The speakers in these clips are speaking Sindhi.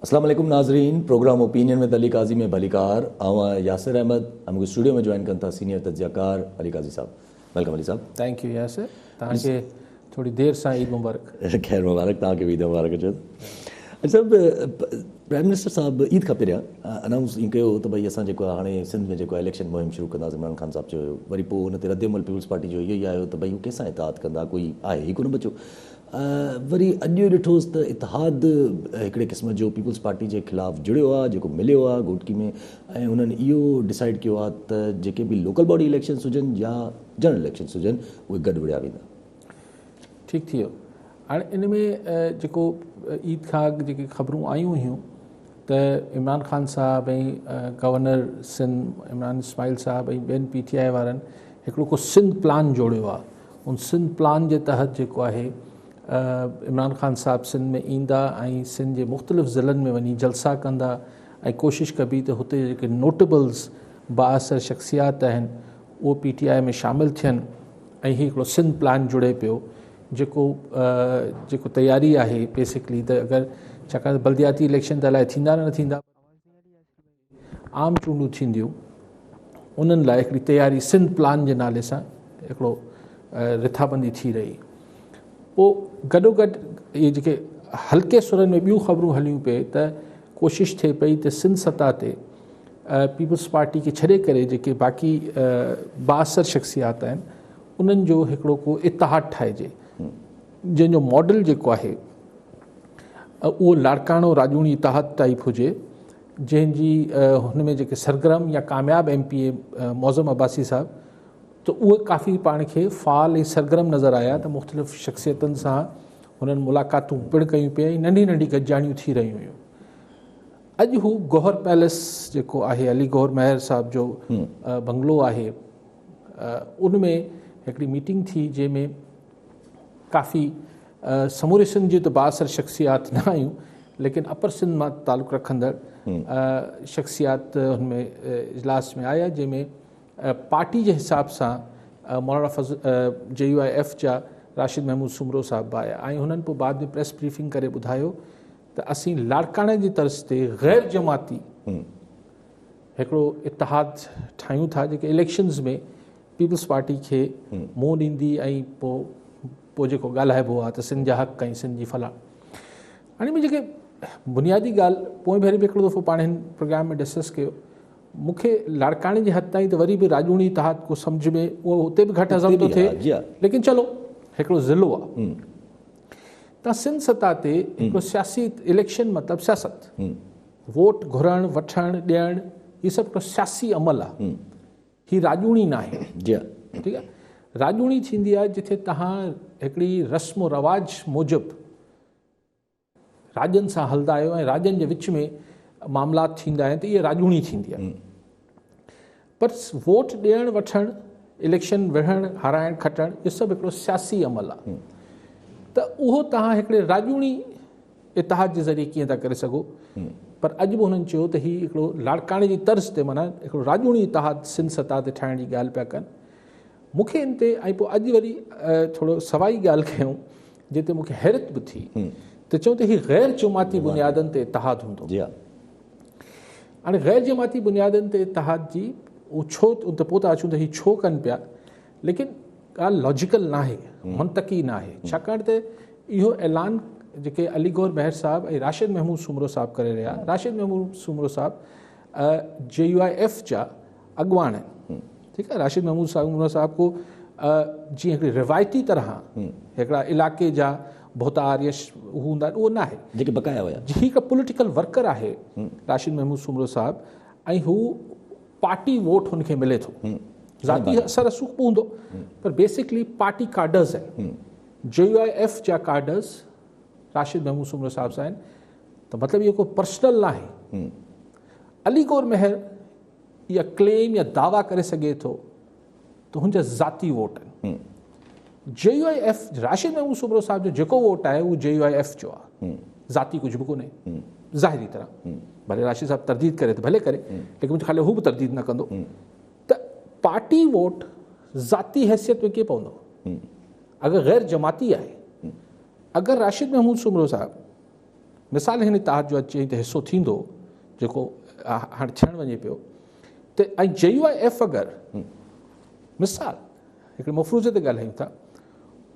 اسلام عليڪم ناظرين programme opinion with Ali Qazi ۾ ڀليڪار آئون آهيان ياسر احمد ۽ مونکي اسٽوڊيو ۾ جوائن ڪن ٿا سينيئر تجزيه ڪار علي قاضي صاحب welcome Ali صاحب. Thank you Yasir توهان کي ٿوري دير سان عيد مبارڪ. خير مبارڪ توهان کي به عيد مبارڪ هجي. علي صاحب پرائم منسٽر صاحب عيد کان پهريان انائونس ائين ڪيو هو ته ڀئي اسان جيڪو آهي هاڻي سنڌ ۾ جيڪو آهي اليڪشن مهم شروع ڪنداسين عمران خان صاحب چيو هيو وري پوء ان تي رد عمل پيپلز پارٽي جو اهو ئي آيو ته ڀئي هو ڪنهن سان اتحاد ڪندا ڪوئي آهي ئي ڪونه بچيو وري اڄ ڏٺوس ته اتحاد هڪڙي قسم جو پيپلز پارٽي جي خلاف جڙيو آهي جيڪو مليو آهي گهوٽڪي ۾ ۽ انهن اهو ڊسائيڊ ڪيو آهي ته جيڪي به لوڪل باڊي اليڪشنس هجن يا جنرل اليڪشنس هجن اهي گڏ وڙهيا ويندا. ٺيڪ ٿي ويو هاڻي ان ۾ جيڪو عيد کان اڳ جيڪي خبرون آيون هيون ته عمران خان صاحب ۽ گورنر سنڌ عمران اسماعيل صاحب ۽ ٻين پي ٽي آء وارن هڪڙو ڪو سنڌ پلان جوڙيو آهي ان سنڌ پلان جي تحت جيڪو آهي عمران خان صاحب سنڌ ۾ ايندا ۽ سنڌ جي مختلف ضلعن ۾ وڃي جلسا ڪندا ۽ ڪوشش ڪبي ته هتي جيڪي نوٽيبلز بااثر شخصيات آهن اهو پي ٽي آء ۾ شامل ٿين ۽ هي هڪڙو سنڌ پلان جڙي پيو جيڪو جيڪو تياري آهي بيسڪلي ته اگر ڇاڪاڻ ته بلدياتي اليڪشن ته الائي ٿيندا نه ٿيندا عام چونڊون ٿينديون انهن لاء هڪڙي تياري سنڌ پلان جي نالي سان هڪڙو رٿابندي ٿي رهي پوء گڏو گڏ اهي جيڪي هلڪي سرن ۾ ٻيون خبرون هليون پئي ته ڪوشش ٿئي پئي ته سنڌ سطح تي پيپلز پارٽي کي ڇڏي ڪري جيڪي باقي بااثر شخصيات آهن انهن جو هڪڙو ڪو اتحاد ٺاهجي جنهن جو ماڊل جيڪو آهي اهو لاڙڪاڻو راڄوڻي اتحاد ٽائيپ هجي جنهن جي هن ۾ جيڪي سرگرم يا ڪامياب ايم پي اي معظم عباسي صاحب ته اهي ڪافي پاڻ کي فعال ۽ سرگرم نظر آيا ته مختلف شخصيتن سان هنن ملاقاتون پڻ ڪيون پئي ۽ ننڍي ننڍي گڏجاڻيون ٿي رهيون هيون اڄ هو گوهر پيلس جيڪو آهي علي گوهر مهر صاحب جو بنگلو آهي ان ۾ هڪڙي ميٽنگ ٿي جنهن ۾ ڪافي سموري سنڌ جي ته بااثر شخصيات نه آيون ليڪن اپر سنڌ مان تعلق رکندڙ شخصيات هن ۾ اجلاس ۾ آيا جنهن ۾ پارٽي جي حساب سان مولانا فضل جي يو I F جا راشد محمود سومرو صاحب به آيا ۽ هنن پوء بعد ۾ پريس بريفنگ ڪري ٻڌايو ته اسين لاڙڪاڻي جي طرز تي غير جماعتي هڪڙو اتحاد ٺاهيون ٿا جيڪي اليڪشنز ۾ پيپلز پارٽي کي منهن ڏيندي ۽ پوء پوء جيڪو ڳالهائبو آهي ته سنڌ جا حق ۽ سنڌ جي فلاح هاڻي ۾ جيڪي بنيادي ڳالهه پوئين ڀيري به هڪڙو دفعو پاڻ هن پروگرام ۾ ڊسڪس ڪيو مون کي لاڙڪاڻي جي حد تائين ته وري به راڄوڻي اتحاد ڪو سمجهه ۾ اهو اتي به گهٽ هضم ٿو ٿئي ليڪن چلو هڪڙو ضلعو آهي ته سنڌ سطح تي هڪڙو سياسي اليڪشن مطلب سياست ووٽ گهرڻ وٺڻ ڏيڻ هي سڀ هڪڙو سياسي عمل آهي هي راڄوڻي ناهي. جي ها. ٺيڪ آهي. راڄوڻي ٿيندي آهي جتي توهان هڪڙي رسم و رواج موجب راڄن سان هلندا آهيو ۽ راڄن جي وچ ۾ معاملات ٿيندا آهن ته اها راڄوڻي ٿيندي آهي. پر ووٽ ڏيڻ وٺڻ، اليڪشن وڙهڻ، هارائڻ کٽڻ اهو سڀ هڪڙو سياسي عمل آهي. ته اهو توهان هڪڙي راڄوڻي اتحاد جي ذريعي ڪيئن ٿا ڪري سگهو پر اڄ به هنن چيو ته هي هڪڙو لاڙڪاڻي جي طرز تي معنيٰ هڪڙو راڄوڻي اتحاد سنڌ سطح تي ٺاهڻ جي ڳالهه پيا ڪن مون کي ان تي ۽ پوء اڄ وري ٿورو سوائي ڳالهه ڪيون جنهن تي مون کي حيرت به ٿي ته چون ته هي غير جماعتي بنيادن تي اتحاد هوندو جي ها هاڻي غير جماعتي بنيادن تي اتحاد جي اهو ڇو ان تي پوء ٿا اچون ته هي ڇو ڪن پيا ليڪن ڳالهه لاجيڪل ناهي، منطقي ناهي، ڇاڪاڻ ته اهو اعلان جيڪي علي گوهر مهر صاحب ۽ راشد محمود سومرو صاحب ڪري رهيا، راشد محمود سومرو صاحب جي يو I F جا اڳواڻ آهن، ٺيڪ آهي، راشد محمود سومرو صاحب ڪو جيئن هڪڙي روايتي طرح هڪڙا علاقي جا ڀوتار يا هوندا آهن اهو ناهي، جيڪي بقايا هيا، هي هڪ پوليٽيڪل ورڪر آهي راشد محمود سومرو صاحب ۽ هو پارٽي ووٽ هن کي ملي ٿو ذاتي اثر رسوخ به هوندو پر بيسڪلي پارٽي ڪارڊرز آهن جي يو I F جا ڪارڊرز راشد محمود سومرو صاحب سان آهن ته مطلب اهو ڪو پرسنل نه آهي علي گور مهر اها ڪليم يا دعويٰ ڪري سگهي ٿو ته هن جا ذاتي ووٽ آهن J U I F Rashid Mahmood Soomro صاحب جو جيڪو ووٽ آهي اهو جي يو I F جو آهي ذاتي ڪجهه به ڪونهي ظاهري طرح ڀلي راشد صاحب ترديد ڪري ته ڀلي ڪري ليڪن منهنجو خيال هو به ترديد نه ڪندو ته پارٽي ووٽ ذاتي حيثيت ۾ ڪيئن پوندو اگر غير جماعتي آهي اگر راشد محمود سومرو صاحب مثال هن اتحاد جو اڄ چئين ته حصو ٿيندو جيڪو هاڻي ٿيڻ وڃي پيو ته ۽ جي يو I F اگر مثال هڪڙي مفروضي تي ڳالهايون ٿا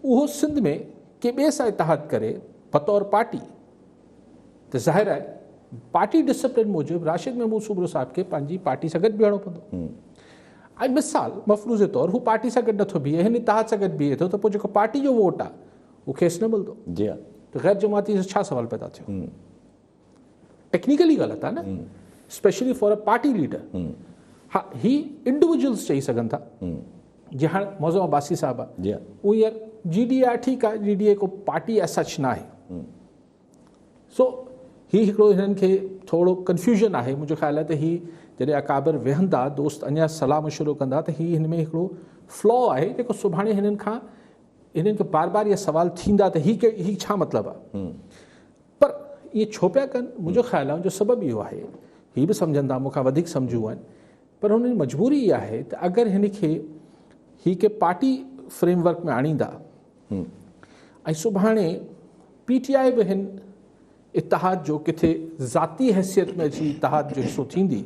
اهو سنڌ ۾ ڪي ٻئي سان اتحاد ڪري بطور پارٽي ته ظاهر آهي پارٽي ڊسپلن موجب راشد محمود سومرو صاحب کي پنهنجي پارٽي سان گڏ بيهڻو پوندو ۽ مثال مفروضي طور هو پارٽي سان گڏ نٿو بيهي هن اتحاد سان گڏ بيهي ٿو ته پوء جيڪو پارٽي جو ووٽ آهي اهو کيس نه ملندو. جي ها. ته غير جماعتي جو ڇا سوال پيدا ٿيو؟ ٽيڪنيڪلي غلط آهي نه specially for a party leader. ها هي انڊيويجولز چئي سگهن ٿا جي هاڻ معظم عباسي صاحب آهي جي ها. اهو يار جي ڊي اي آهي ٺيڪ آهي جي ڊي اي ڪو پارٽي ايز سچ نه آهي سو هي هڪڙو هنن کي ٿورو ڪنفيوزن آهي منهنجو خيال آهي ته هي جڏهن اڪابر ويهندا دوست اڃا صلاح مشورو ڪندا ته هي هن ۾ هڪڙو فلا آهي جيڪو سڀاڻي هنن کان هنن کي بار بار اهي سوال ٿيندا ته هي هي ڇا مطلب آهي پر ائين ڇو پيا ڪن منهنجو خيال آهي ان جو سبب اهو آهي هي به سمجهن ٿا مون کان وڌيڪ سمجهو آهن پر هنن جي مجبوري اها آهي ته اگر هن کي هي ڪي پارٽي فريم ورڪ ۾ آڻيندا ۽ سڀاڻي پي ٽي آء به هن اتحاد جو ڪٿي ذاتي حيثيت ۾ اچي اتحاد جو حصو ٿيندي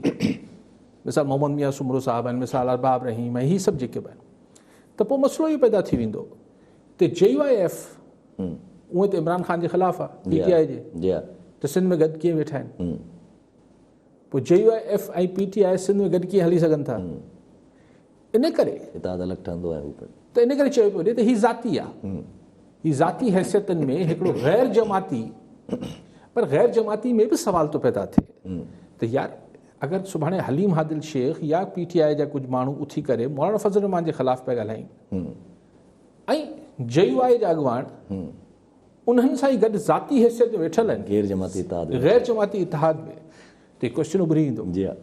مثال محمد ميان سومرو صاحب آهن مثال ارباب رحيم ۽ هي سڀ جيڪي به آهن ته پوء مسئلو اهو پيدا ٿي ويندو ته جي يو I F اونئن ته عمران خان جي خلاف آهي پي ٽي آء جي ته سنڌ ۾ گڏ ڪيئن ويٺا آهن پوء J U I F ۽ P T I Sindh ۾ گڏ ڪيئن هلي سگهن ٿا ان ڪري اتحاد الڳ ٺهندو آهي هو ته ان ڪري چيو پيو وڃي ته هي ذاتي آهي هي ذاتي حيثيتن ۾ هڪڙو غير جماعتي پر غير جماعتي ۾ به سوال ٿو پيدا ٿئي ته يار اگر سڀاڻي حليم عادل شيخ يا پي ٽي آء جا ڪجهه ماڻهو اٿي ڪري مولانا فضل الرحمان جي خلاف پيا ڳالهائين ۽ جي يو آء جا اڳواڻ انهن سان ئي گڏ ذاتي حيثيت ۾ ويٺل آهن غير جماعتي اتحاد ۾ غير جماعتي اتحاد ۾ ته ڪويسچن اڀري ايندو. جي ها.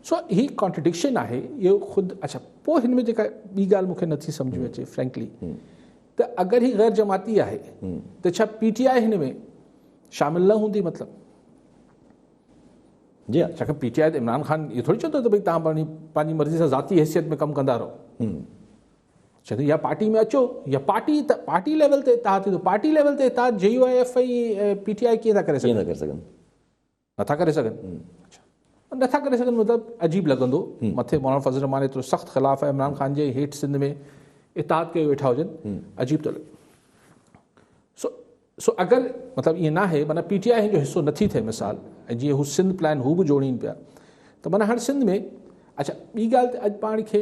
سو هي ڪانٽرڊڪشن آهي اهو خود اڇا پوء هن ۾ جيڪا ٻي ڳالهه مون کي نٿي سمجهه ۾ اچي فرينڪلي ته اگر هي غير جماعتي آهي ته ڇا پي ٽي آء هن ۾ شامل نه هوندي مطلب جي ها. ڇاڪاڻ پي ٽي آء ته عمران خان اهو ٿوري چوندو ته ڀئي توهان پنهنجي مرضي سان ذاتي حيثيت ۾ ڪم ڪندا رهو. چوندو يا پارٽي ۾ اچو يا پارٽي ته پارٽي ليول تي اتحاد ٿيندو. پارٽي ليول تي اتحاد جي U I F ۽ P T I ڪيئن ٿا ڪري سگهن؟ ڪيئن ٿا ڪري سگهن؟ نٿا ڪري سگهن. اڇا نٿا ڪري سگهن مطلب عجيب لڳندو. مٿي مولانا فضل الرحمان ايترو سخت خلاف آهي عمران خان جي هيٺ سنڌ ۾ اتحاد ڪيو ويٺا هجن عجيب ٿو لڳي. سو سو اگر مطلب ائين ناهي معنيٰ پي ٽي آء هن جو حصو نٿي ٿئي مثال ۽ جيئن هو سنڌ پلان هو به جوڙين پيا ته معنيٰ هاڻي سنڌ ۾ اڇا ٻي ڳالهه ته اڄ پاڻ کي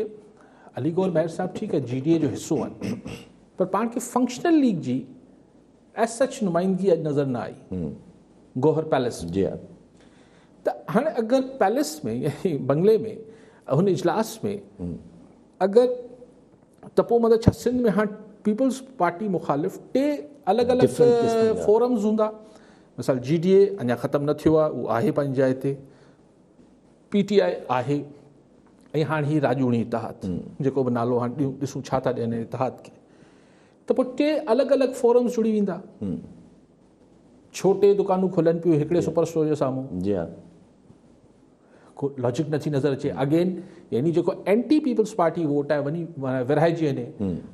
علي گوهر مهر صاحب ٺيڪ آهي جي ڊي اي جو حصو آهن پر پاڻ کي فنڪشنل ليگ جي ايز سچ نمائندگي اڄ نظر نه آئي گوهر پيلس جي ها ته هاڻي اگر پيلس ۾ يعني بنگلي ۾ هن اجلاس ۾ اگر ته پوء مطلب ڇا سنڌ ۾ هاڻ پيپلز پارٽي مخالف ٽي الڳ الڳ فورمز هوندا مثال جي ڊي اي اڃا ختم نه ٿيو آهي اهو آهي پنهنجي جاء تي پي ٽي آء آهي ۽ هاڻ هي راڄوڻي اتحاد جيڪو به نالو هاڻ ڏيون ڏسون ڇا ٿا ڏين اتحاد کي ته پوء ٽي الڳ الڳ فورمز جڙي ويندا ڇو ٽي دڪانون کلن پيون هڪڙي سپر اسٽور جي سامهون جي ها ڪو لاجڪ نٿي نظر اچي اگين يعني جيڪو اينٽي پيپلز پارٽي ووٽ آهي وڃي ورهائجي وڃي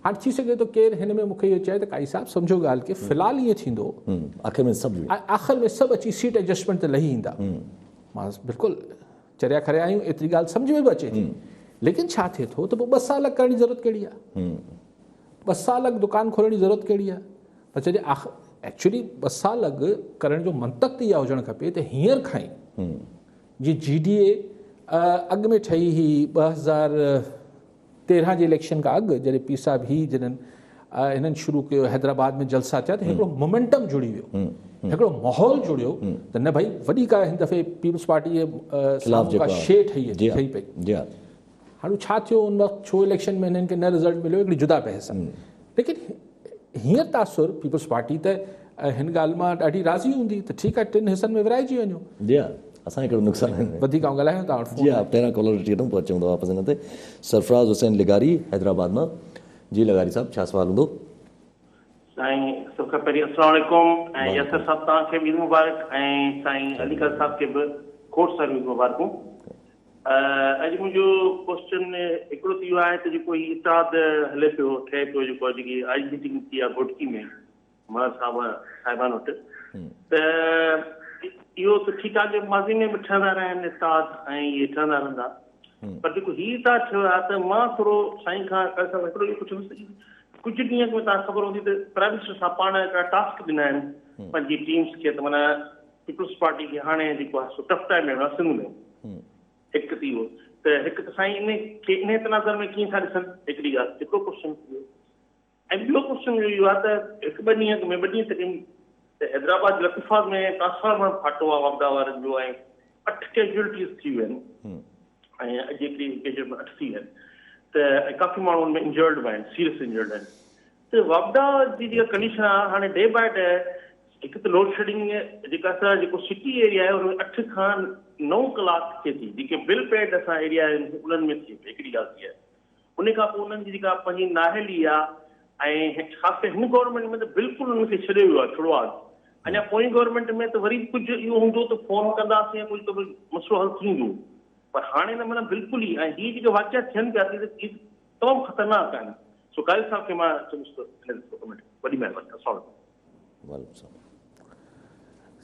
هاڻ ٿي سگهي ٿو ڪير هن ۾ مونکي اهو چئي ته قائي صاحب سمجهو ڳالهه کي في الحال ائين ٿيندو آخر ۾ سڀ آخر ۾ سڀ اچي سيٽ ايڊجسٽمينٽ تي لهي ايندا مان بلڪل چريا کريا آهيون ايتري ڳالهه سمجهه ۾ به اچي ٿي ليڪن ڇا ٿئي ٿو ته پوء 2 سال ڪرڻ جي ضرورت ڪهڙي آهي 2 سال اڳ دڪان کولڻ جي ضرورت ڪهڙي آهي پر جڏهن آخر ايڪچولي 2 سال اڳ ڪرڻ جو منطق ته اها هجڻ کپي ته هينئر کان ئي جي جي ڊي اي اڳ ۾ ٺهي هئي 2013 جي اليڪشن کان اڳ جڏهن پير صاحب هي جڏهن هنن شروع ڪيو حيدرآباد ۾ جلسا ٿيا ته هڪڙو مومينٽم جڙي ويو هڪڙو ماحول جڙيو ته نه ڀئي وڏي ڪا هن دفعي پيپلز پارٽي جي خلاف ڪا شي ٺهي پئي. هاڻ ڇا ٿيو ان وقت ڇو اليڪشن ۾ هنن کي نه رزلٽ مليو هڪڙي جدا بحث آهي ليڪن هينئر تاثر پيپلز پارٽي ته هن ڳالهه مان ڏاڍي راضي هوندي ته ٺيڪ آهي ٽن حصن ۾ ورهائجي وڃو. جي ها اسان کي ڪهڙو نقصان آهي. وڌيڪ آئون ڳالهايان توهان وٽ فون جي ها پهريان ڪالر وٺي وٺون پوء اچون ٿا واپس هن تي سرفراز حسين لغاري حيدرآباد مان جي لغاري صاحب ڇا سوال هوندو. سائين سڀ کان پهرين السلام عليڪم ۽ ياسر صاحب توهان کي به عيد مبارڪ ۽ سائين علي قاضي صاحب کي به کوڙ ساريون عيد مبارڪون. اڄ منهنجو ڪوسچن هڪڙو ته اهو آهي ته جيڪو هي اتحاد هلي پيو ٺهي پيو جيڪو جيڪي اڄ ميٽنگ ٿي آهي گهوٽڪي ۾ مهر صاحب صاحبان وٽ ته اهو ته ٺيڪ آهي جو ماضي ۾ به ٺهندا رهيا آهن اتحاد ۽ اهي ٺهندا رهندا پر جيڪو هي اتحاد ٺهيو آهي ته مان ٿورو سائين کان قاضي صاحب هڪڙو اهو پڇندس ته ڪجهه ڏينهن اڳ ۾ توهان کي خبر هوندي ته پرائم منسٽر صاحب پاڻ هڪڙا ٽاسڪ ڏنا آهن پنهنجي ٽيمز کي ته معنيٰ پيپلز پارٽي کي هاڻي جيڪو آهي سو ٽف ٽائيم ڏيڻو آهي سنڌ ۾ هڪ ته اهو ته هڪ ته سائين ان کي انهي تناظر ۾ ڪيئن ٿا ڏسن هڪڙي ڳالهه هڪڙو ڪوشچن اهو ۽ ٻيو ڪوشچن اهو آهي ته هڪ ٻه ڏينهن اڳ ۾ ٻه ڏينهن تقريبن ته حيدرآباد جي لطيف آباد ۾ ٽرانسفارمر ڦاٽو آهي واپڊا وارن جو ۽ اٺ ڪيجوئلٽيز ٿي ويون آهن ۽ اڄ هڪڙي ڪيجوئلٽي ۾ اٺ ٿي ويا آهن ته ۽ ڪافي ماڻهو ان ۾ انجرڊ به آهن سيريس انجرڊ آهن ته واپڊا جي جيڪا ڪنڊيشن آهي هاڻي ڊي باء ڊي هڪ ته لوڊ شيڊنگ جيڪا اسان جيڪو سٽي ايريا آهي ان ۾ اٺ کان نو ڪلاڪ ٿئي ٿي جيڪي بل پيڊ اسان ايريا آهن انهن ۾ ٿئي پئي هڪڙي ڳالهه ٿي آهي ان کان پوء انهن جي جيڪا پنهنجي نااهلي آ ۽ خاص ڪري هن گورنمينٽ ۾ ته بلڪل انهن کي ڇڏيو ويو آ ڇڙواڳ. اڃا پوئين گورنمينٽ ۾ ته وري به ڪجهه اهو هوندو ته فون ڪنداسين يا ڪجهه ته به مسئلو حل ٿيندو پر هاڻي نه معنيٰ بلڪل ئي ۽ هي جيڪي واقعا ٿين پيا ته هي تمام خطرناڪ آهن سو قاضي صاحب کي مان چوندس ته ان تي ڪمينٽ وڏي مهرباني السلام عليڪم. وعليڪم السلام.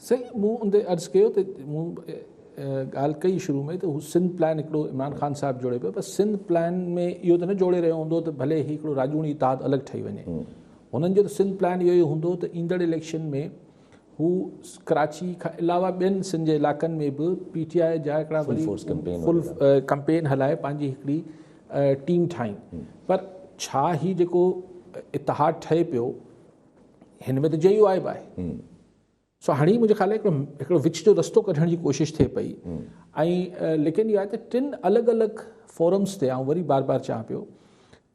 سائين مون ان تي عرض ڪيو ته مون ڳالهه ڪئي شروع ۾ ته هو سنڌ پلان هڪڙو عمران خان صاحب جوڙي پيو پر سنڌ پلان ۾ اهو ته نه جوڙي رهيو هوندو ته ڀلي هي هڪڙو راڄوڻي اتحاد الڳ ٺهي وڃي هنن جو ته سنڌ پلان اهو ئي هوندو ته ايندڙ اليڪشن ۾ هو ڪراچي کان علاوه ٻين سنڌ جي علائقن ۾ به پي ٽي آء جا هڪڙا وري فل ڪمپين هلائي پنهنجي هڪڙي ٽيم ٺاهين پر ڇا هي جيڪو اتحاد ٺهي پيو هن ۾ ته جي يو آء به آهي سو هاڻي منهنجي خيال هڪڙو هڪڙو وچ جو رستو ڪڍڻ جي ڪوشش ٿئي پئي ۽ ليڪن اهو آهي ته ٽن الڳ الڳ فورمز تي آئون وري بار بار چوان پيو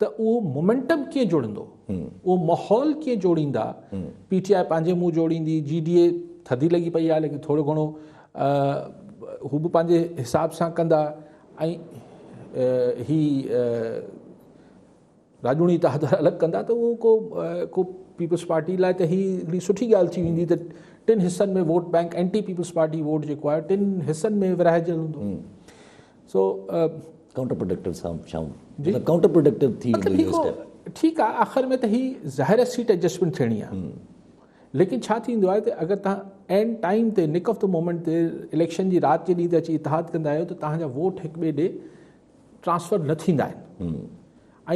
ته اهو مومينٽم ڪيئن جوڙندو اهو ماحول ڪيئن جوڙيندا پي ٽي آء پنهنجي منهن جوڙيندي جي ڊي اي ٿڌي لڳي پئي آهي ليڪن ٿورو گهڻو هو به پنهنجي حساب سان ڪندا ۽ هي راڄوڻي اتحاد الڳ ڪندا ته اهو ڪو ڪو پيپلز پارٽي لاء ته هي هڪڙي سٺي ڳالهه ٿي ويندي ته ٽن حصن ۾ vote bank anti Peoples Party vote جيڪو آهي ٽن حصن ۾ ورهائجيل هوندو سو ڪائونٽر پروڊڪٽو سان شام جي ڪائونٽر پروڊڪٽو ٿي ويندو اهو اسٽيپ ٺيڪ آهي آخر ۾ ته هي ظاهر سيٽ ايڊجسٽمينٽ ٿيڻي آهي ليڪن ڇا ٿيندو آهي ته اگر تهان اينڊ ٽائيم تي نڪ آف the moment تي اليڪشن جي رات جي ڏينهن تي اچي اتحاد ڪندا آهيو ته تهان جا ووٽ هڪ ٻئي ڏي ٽرانسفر نه ٿيندا آهن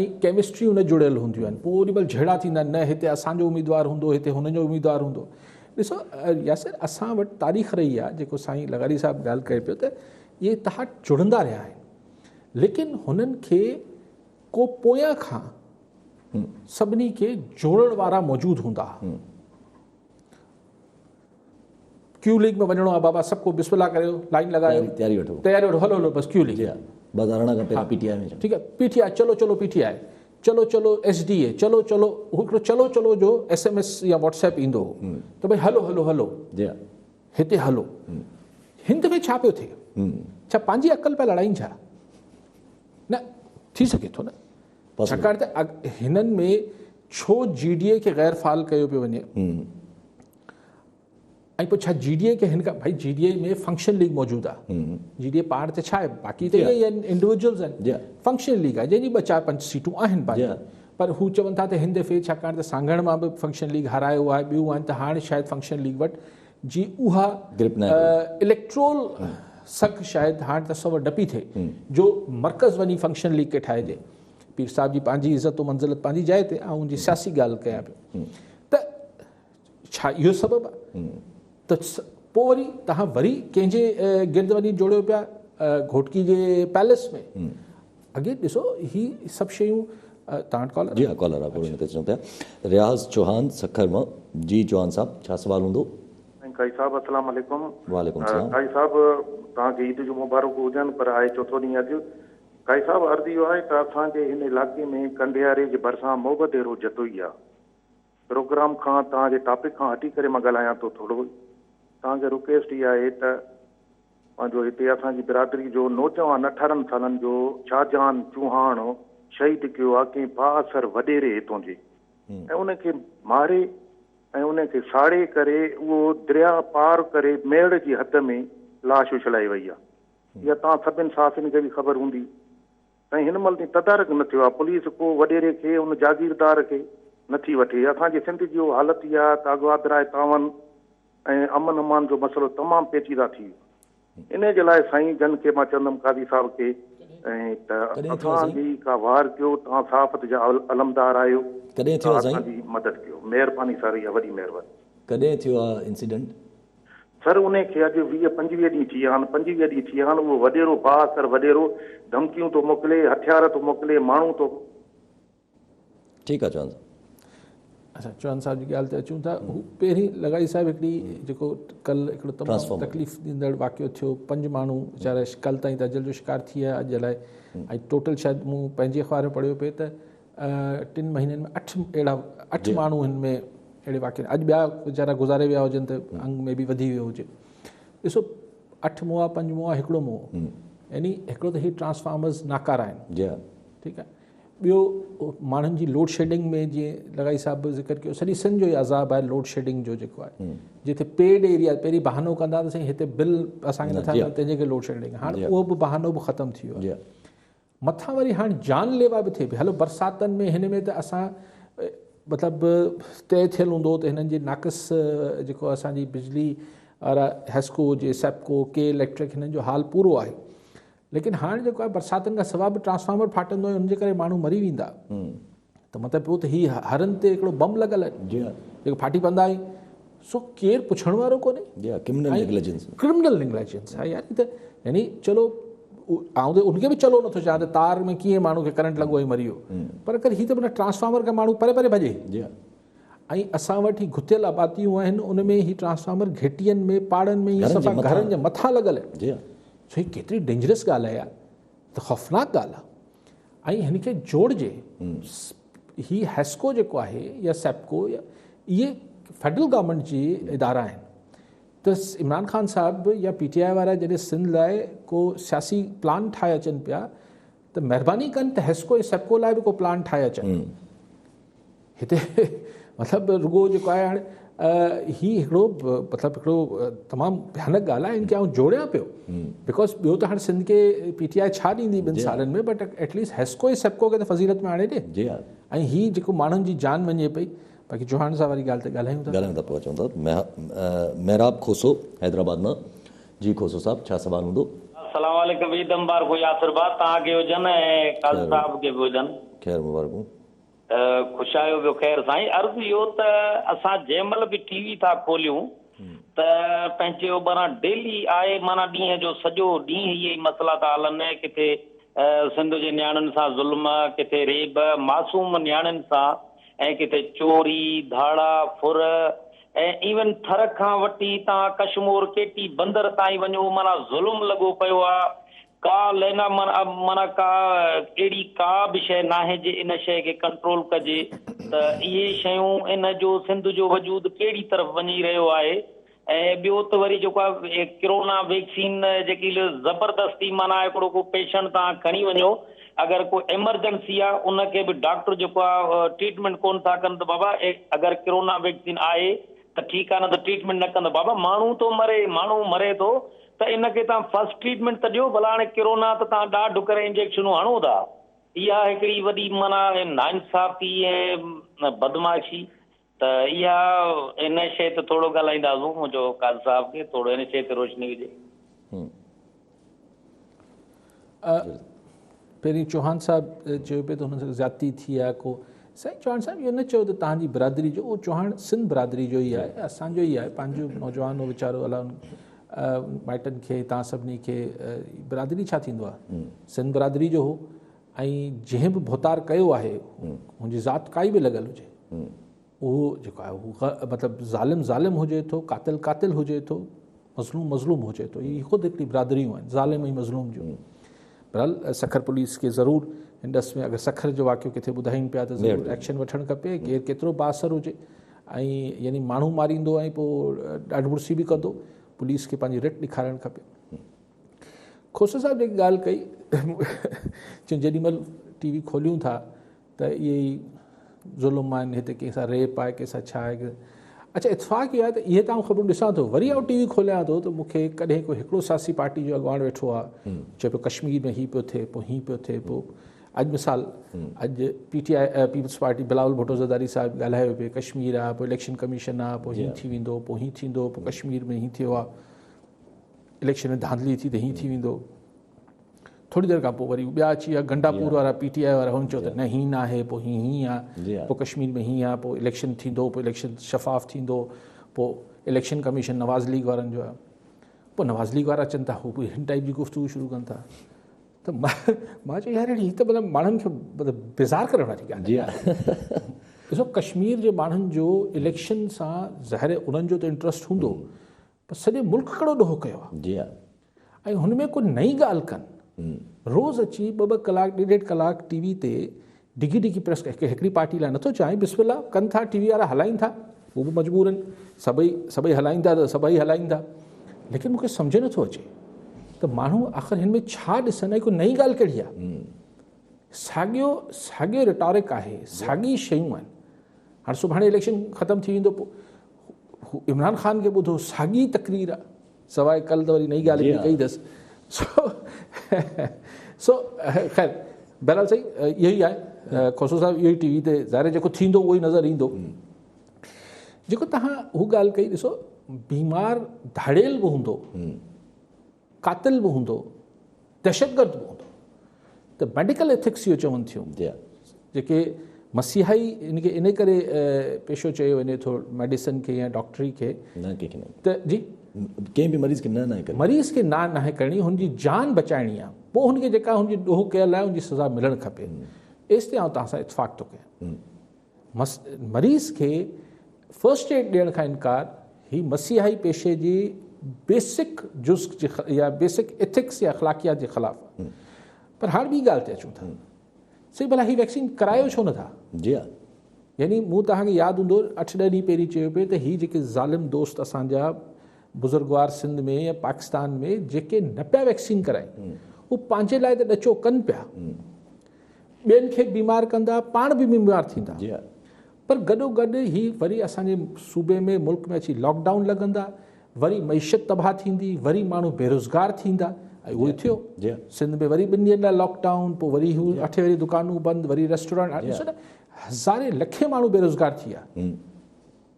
۽ ڪيمسٽريون نه جڙيل هونديون آهن پوء اوڏي مهل جهيڙا ٿيندا آهن نه هتي اسان جو اميدوار هوندو هتي هن جو اميدوار هوندو ڏسو ياسر اسان وٽ تاريخ رهي آهي جيڪو سائين لغاري صاحب ڳالهه ڪري پيو ته اهي اتحاد جڙندا رهيا آهن ليڪن هنن کي ڪو پويان کان سڀني کي جوڙڻ وارا موجود هوندا ڪيو ليگ ۾ وڃڻو آ بابا سڀ ڪو بسم الله ڪريو لائن لڳايو تياري وٺو تياري وٺو هلو هلو بس ڪيو ليگ 2018 کان پهريان پي ٽي آء ۾ ٺيڪ آ پي ٽي آء چلو چلو پي ٽي آء چلو چلو ايس ڊي اي چلو چلو هڪڙو چلو چلو جو ايس ايم ايس يا واٽس ايپ ايندو هو ته ڀئي هلو هلو هلو جي هتي هلو هند ۾ ڇا پيو ٿئي ڇا پنهنجي عقل پيا لڙائين ڇا نه ٿي سگهي ٿو نه ڇاڪاڻ ته هنن ۾ ڇو جي ڊي اي کي غير فعال ڪيو پيو وڃي ۽ پوء ڇا جي ڊي اي کي هن کان ڀائي جي ڊي اي ۾ فنڪشن ليگ موجود آهي جي ڊي اي پاڻ ته ڇا آهي باقي ته اهي آهن انڊيويجولز آهن فنڪشن ليگ آهي جنهن جي ٻه چار پنج سيٽون آهن پنهنجون پر هو چون ٿا ته هن دفعي ڇاڪاڻ ته سانگهڙ مان به فنڪشن ليگ هارايو آهي ٻيون آهن ته هاڻ شايد فنڪشن ليگ وٽ جي اها اليڪٽرول سگهه شايد هاڻ تصور نه پئي ٿئي جو مرڪز وڃي فنڪشن ليگ کي ٺاهجي پير صاحب جي پنهنجي عزت و منزلت پنهنجي جاء تي آئون جي سياسي ڳالهه ڪيان پيو ته ڇا اهو سبب آهي ته پوء وري تهان وري ڪنهن جي گرد وڃي جوڙيو پيا گهوٽڪي جي پيلس ۾ اڳي ڏسو هي سڀ شيون تهان وٽ ڪالر جي ها ڪالر آ پوء ان تي اچون پيا رياض چوهان سکر مان جي چوهان صاحب ڇا سوال هوندو سائين قاضي صاحب السلام عليڪم وعليڪم السلام قاضي صاحب توهان کي عيد جون مبارڪون هجن پر آهي چوٿون ڏينهن اڄ قاضي صاحب عرض اهو آهي ته اسان جي هن علائقي ۾ ڪنڊياري جي ڀرسان موبديرو جتوئي آ پروگرام کان توهان جي ٽاپڪ کان هٽي ڪري مان ڳالهايان ٿو ٿورو توهان کي رڪويسٽ اها آهي ته پنهنجو هتي اسان جي برادري جو نوجوان اٺارهن سالن جو شاهجهان چوهاڻ شهيد ڪيو آ ڪنهن بااثر وڏيري هتون جي ۽ ان کي ماري ۽ ان کي ساڙي ڪري اهو درياء پار ڪري ميهڙ جي حد ۾ لاش اڇلائي وئي آ اها توهان سڀن صحافين کي به خبر هوندي. سائين هن مهل تائين تدارڪ نه ٿيو آهي پوليس ڪو وڏيري کي ان جاگيردار کي نه ٿي وٺي اسان جي سنڌ جي اها حالت ئي آهي ته اغوا براء تعاون ۽ امن امان جو مسئلو تمام پيچيده ٿي ويو. انهي جي لاء سائين جن کي مان چوندم قاضي صاحب کي ۽ ته ڪڏهن ٿيو اسان سائين؟ جي ڪا واهر ڪيو توهان صحافت جا علمدار آهيو ڪڏهن ته ٿيو آ سائين؟ اسان جي مدد ڪيو مهرباني سر اها وڏي مهرباني. ڪڏهن ٿيو آ انسيڊنٽ؟ سر انهي کي اڄ 20 25 ڏينهن ٿي ويا آهن 25 ڏينهن ٿي ويا آهن اهو وڏيرو بااثر وڏيرو ڌمڪيون ٿو موڪلي هٿيار ٿو موڪلي ماڻهو ٿو ٺيڪ آ چوهان صاحب. اچا چوهان صاحب جي ڳالهه تي اچون ٿا هو پهرين لغاري صاحب هڪڙي جيڪو ڪل هڪڙو تمام تڪليف ڏيندڙ واقعو ٿيو پنج ماڻهو ويچارا ڪل تائين ته اجل جو شڪار ٿي ويا اڄ الائي ۽ ٽوٽل شايد مون پنهنجي اخبار ۾ پڙهيو پئي ته ٽن مهينن ۾ اٺ اهڙا اٺ ماڻهو هن ۾ اهڙي واقعي اڄ ٻيا ويچارا گذاري ويا هجن ته انگ ۾ به وڌي ويو هجي ڏسو اٺ مئا پنج مئا هڪڙو مئو يعني هڪڙو ته هي ٽرانسفارمرز ناڪارا آهن جي ها ٺيڪ آهي ٻيو ماڻهن جي لوڊ شيڊنگ ۾ جيئن لغاري صاحب به ذڪر ڪيو سڄي سنڌ جو عذاب آهي لوڊ شيڊنگ جو جيڪو آهي جتي پيڊ ايريا پهرين بهانو ڪندا ته سائين هتي بل اسان کي نٿا ملن تنهن جي ڪري لوڊ شيڊنگ هاڻ اهو به بهانو به ختم ٿي ويو آهي مٿان وري هاڻ جان ليوا به ٿئي پئي هلو برساتن ۾ هن ۾ ته اسان مطلب طئي ٿيل هوندو ته هنن جي ناقص جيڪو اسان جي بجلي وارا حيسڪو هجي سيپڪو ڪي اليڪٽرڪ هنن جو حال پورو آهي ليڪن هاڻ جيڪو آهي برساتن کان سوا به ٽرانسفارمر ڦاٽندو ۽ ان جي ڪري ماڻهو مري ويندا ته مطلب پيو ته هي هرن تي هڪڙو بم لڳل آهي جي ها جيڪو ڦاٽي پوندا آهن سو ڪير پڇڻ وارو ڪونهي جي ها ڪرمنل نيگليجنس ڪرمنل نيگليجنس آهي يعني ته يعني چلو آئون ته ان کي به چلو نٿو چاهيان ته تار ۾ ڪيئن ماڻهو کي ڪرنٽ لڳو ۽ مري ويو پر اگر هي ته مطلب ٽرانسفارمر کان ماڻهو پري پري ڀڄي جي ها ۽ اسان وٽ هي گهتيل آباديون آهن ان ۾ هي ٽرانسفارمر گهٽين ۾ پاڙن ۾ هي صفا گهرن جي مٿان لڳل آهن جي ها سو هي ڪيتري ڊينجرس ڳالهه آهي يار ته خوفناڪ ڳالهه آهي ۽ هن کي جوڙجي هي حيسڪو جيڪو آهي يا سيپڪو يا اهي فيڊرل گورنمينٽ جي ادارا آهن ته عمران خان صاحب يا پي ٽي آء وارا جڏهن سنڌ لاء ڪو سياسي پلان ٺاهي اچن پيا ته مهرباني ڪن ته حيسڪو ۽ سيپڪو لاء به ڪو پلان ٺاهي اچن هتي مطلب رڳو جيڪو آهي هاڻي هي هڪڙو مطلب هڪڙو تمام ڀيانڪ ڳالهه آهي ان کي آئون جوڙيان پيو because ٻيو ته هاڻي سنڌ کي پي ٽي آء ڇا ڏيندي ٻن سالن ۾ بٽ ايٽليسٽ حيسڪو ۽ سيپڪو کي ته فضيلت ۾ آڻي ڏي جي ها ۽ هي جيڪو ماڻهن جي جان وڃي پئي باقي چوهاڻ صاحب واري ڳالهه تي ڳالهايون ٿا ڳالهايون ٿا پوء اچون ٿا محراب کوسو حيدرآباد مان جي کوسو صاحب ڇا سوال هوندو. السلام عليڪم عيد مبارڪون ياسر ڀاء توهان کي هجن ۽ قاضي صاحب کي به هجن. خير مبارڪون. خوش آهيو ٻيو خير سائين عرض اهو ته اسان جنهن مهل به ٽي وي ٿا کوليون ته پنهنجي ٻران ڊيلي آهي معنيٰ ڏينهن جو سڄو ڏينهن اهي ئي مسئلا ٿا هلن ڪٿي سنڌ جي نياڻين سان ظلم ڪٿي ريب معصوم نياڻين سان ۽ ڪٿي چوري ڌاڙا ڦر ۽ ايون ٿر کان وٺي تان ڪشمور ڪيٽي بندر تائين وڃو معنيٰ ظلم لڳو پيو آ ڪا لينا معنيٰ ڪا اهڙي ڪا به شيء ناهي جي ان شيء کي ڪنٽرول ڪجي ته اهي شيون ان جو سنڌ جو وجود ڪهڙي طرف وڃي رهيو آهي ۽ ٻيو ته وري جيڪو آهي ڪرونا ويڪسين جيڪي زبردستي معنيٰ هڪڙو ڪو پيشنٽ توهان کڻي وڃو اگر ڪو ايمرجنسي آهي ان کي به ڊاڪٽر جيڪو آهي ٽريٽمينٽ ڪون ٿا ڪن ته بابا اگر ڪرونا ويڪسين آهي ته ٺيڪ آهي نه ته ٽريٽمينٽ نه ڪندا بابا ماڻهو ٿو مري ماڻهو مري ٿو ته ان کي توهان فرسٽ ٽريٽمينٽ ته ڏيو ڀلا هاڻي ڪرونا ته توهان ڏاڍ ڪري انجيڪشنون هڻو ٿا اها هڪڙي وڏي معنيٰ ناانصافي ۽ بدمعاشي ته اها ان شيء تي ٿورو ڳالهائينداسون منهنجو قاضي صاحب کي ٿورو ان شيء تي روشني وجهي. پهرين چوهان صاحب چيو پئي ته هن سان زيادتي ٿي آهي ڪو سائين چوهاڻ صاحب اهو نه چيو ته توهان جي برادري جو اهو چوهاڻ سنڌ برادري جو ئي آهي اسان جو ئي آهي پنهنجو نوجوان هو ويچارو الله مائٽن کي توهان سڀني کي برادري ڇا ٿيندو آهي سنڌ برادري جو هو ۽ جنهن به ڀوتار ڪيو آهي هن جي ذات ڪائي به لڳل هجي اهو جيڪو آهي هو مطلب ظالم ظالم هجي ٿو قاتل قاتل هجي ٿو مظلوم مظلوم هجي ٿو هي خود هڪڙي برادريون آهن ظالم ۽ مظلوم جون بهرحال سکر پوليس کي ضرور هن ڏس ۾ اگر سکر جو واقعو ڪٿي ٻڌائين پيا ته ضرور ايڪشن وٺڻ کپي ڪير ڪيترو بااثر هجي ۽ يعني ماڻهو ماريندو ۽ پوء ڏاڍ مڙسي به ڪندو پوليس کي پنهنجي رٽ ڏيکارڻ کپي کوسو صاحب جيڪي ڳالهه ڪئي چون جيڏي مهل ٽي وي کوليون ٿا ته اهي ئي ظلم آهن هتي ڪنهن سان ريپ آهي ڪنهن سان ڇا آهي اڇا اتفاق اهو آهي ته اهي ته آئون خبرون ڏسان ٿو وري آئون ٽي وي کوليان ٿو ته مون کي ڪڏهن ڪو هڪڙو سياسي پارٽي جو اڳواڻ ويٺو آهي چئي پيو ڪشمير ۾ هي پيو ٿئي پوء هي پيو ٿئي پوء اڄ مثال اڄ P T I Peoples Party Bilawal Bhutto Zardari صاحب ڳالهايو پئي ڪشمير آ پوء اليڪشن ڪميشن آ پوء هي ٿي ويندو پوء هي ٿيندو پوء ڪشمير ۾ هي ٿيو آ اليڪشن ۾ ڌانڌلي ٿي ته هي ٿي ويندو ٿوري دير کان پوء وري ٻيا اچي ويا گنڊاپور وارا پي ٽي آء وارا هن چيو ته نه هي نه آهي پوء هي هي آ پوء ڪشمير ۾ هي آ پوء اليڪشن ٿيندو پوء اليڪشن شفاف ٿيندو پوء اليڪشن ڪميشن نواز ليگ وارن جو آ پوء نواز ليگ وارا اچن ٿا هو به هن ٽائيپ جي گفتگو شروع ڪن ٿا ته مان چيو يار هي ته مطلب ماڻهن کي مطلب بيزار ڪرڻ واري ڳالهه جي ها ڏسو ڪشمير جي ماڻهن جو اليڪشن سان ظاهر انهن جو ته انٽرسٽ هوندو پر سڄي ملڪ ڪهڙو ڏوهه ڪيو آهي جي ها ۽ هن ۾ ڪو نئين ڳالهه ڪن روز اچي ٻه ٻه ڪلاڪ ڏيڍ ڏيڍ ڪلاڪ ٽي وي تي ڊگهي ڊگهي پريس هڪڙي پارٽي لاء نٿو چاهين بسم الله ڪن ٿا ٽي وي وارا هلائين ٿا هو به مجبور آهن سڀئي سڀئي هلائين ٿا ته سڀئي هلائين ٿا ليڪن مونکي سمجهه نٿو اچي ته ماڻهو آخر هن ۾ ڇا ڏسن ۽ ڪو نئين ڳالهه ڪهڙي آهي ساڳيو ساڳيو ريٽارڪ آهي ساڳي شيون آهن هاڻي سڀاڻي اليڪشن ختم ٿي ويندو پوء عمران خان کي ٻڌو ساڳي تقرير آهي سواء ڪل ته وري نئين ڳالهه هڪڙي ڪئي اٿس سو سو خير بهرحال سائين اهو ئي آهي کوسو صاحب اهو ئي ٽي وي تي ظاهر جيڪو ٿيندو اهو ئي نظر ايندو جيڪو تهان هو ڳالهه ڪئي ڏسو بيمار ڌاڙيل به هوندو قاتل به هوندو دهشتگرد به هوندو ته ميڊيڪل ايٿڪس اهو چون ٿيون جيڪي مسيحائي ان کي ان ڪري پيشو چيو وڃي ٿو ميڊيسن کي يا ڊاڪٽري کي نه ڪنهن کي نه ته جي ڪنهن به مريض کي نه ناهي ڪرڻي مريض کي نه ناهي ڪرڻي هن جي جان بچائڻي آهي پوء هن کي جيڪا هن جي ڏوهه ڪيل آهي هن جي سزا ملڻ کپي ايستائين آئون توهان سان اتفاق ٿو ڪيان مريض کي فرسٽ ايڊ ڏيڻ کان انڪار هي مسيحائي پيشي جي بيسڪ جز جي يا بيسڪ ايٿڪس يا اخلاقيات جي خلاف آهي پر هاڻ ٻي ڳالهه تي اچون ٿا سائين ڀلا هي ويڪسين ڪرايو ڇو نٿا جي ها يعني مون توهان کي ياد هوندو 8 10 ڏينهن پهرين چيو پئي ته هي جيڪي ظالم دوست اسان جا بزرگوار سنڌ ۾ يا پاڪستان ۾ جيڪي نه پيا ويڪسين ڪرائين هو پنهنجي لاء ته ڏچو ڪن پيا ٻين کي بيمار ڪندا پاڻ به بيمار ٿيندا جي ها پر گڏو گڏ هي وري اسان جي صوبي ۾ ملڪ ۾ اچي لاڪ ڊائون لڳندا وري معيشت تباهه ٿيندي وري ماڻهو بيروزگار ٿيندا ۽ اهو ئي ٿيو جي ها سنڌ ۾ وري ٻن ڏينهن لاء لاڪ ڊائون پوء وري هو اٺين وري دڪانون بند وري ريسٽورنٽ ڏسو نه هزارين لکين ماڻهو بيروزگار ٿي ويا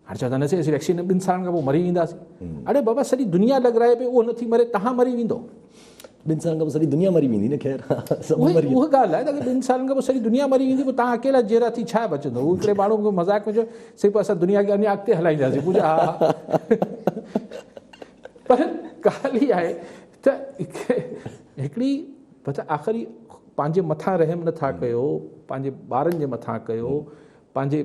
هاڻي چوندا نه سائين اسين ويڪسين ٻن سالن کان پوء مري وينداسين اڙي بابا سڄي دنيا لڳرائي پئي اهو نٿي مري تهان مري ويندو ٻن سالن کان پوء سڄي دنيا مري ويندي نه خير سڀ مري اها ڳالهه آهي ته ٻن سالن کان پوء سڄي دنيا مري ويندي پوء تهان اڪيلا جيئرا ٿي ڇا بچندو هو هڪڙي ماڻهو کي مذاق ۾ چيو سائين پوء اسان دنيا کي اڃا اڳتي هلائينداسين پوء ها پر ڳالهه هي آهي ته هڪڙي مطلب آخري پنهنجي مٿان رحم نٿا ڪيو پنهنجي ٻارن جي مٿان ڪيو پنهنجي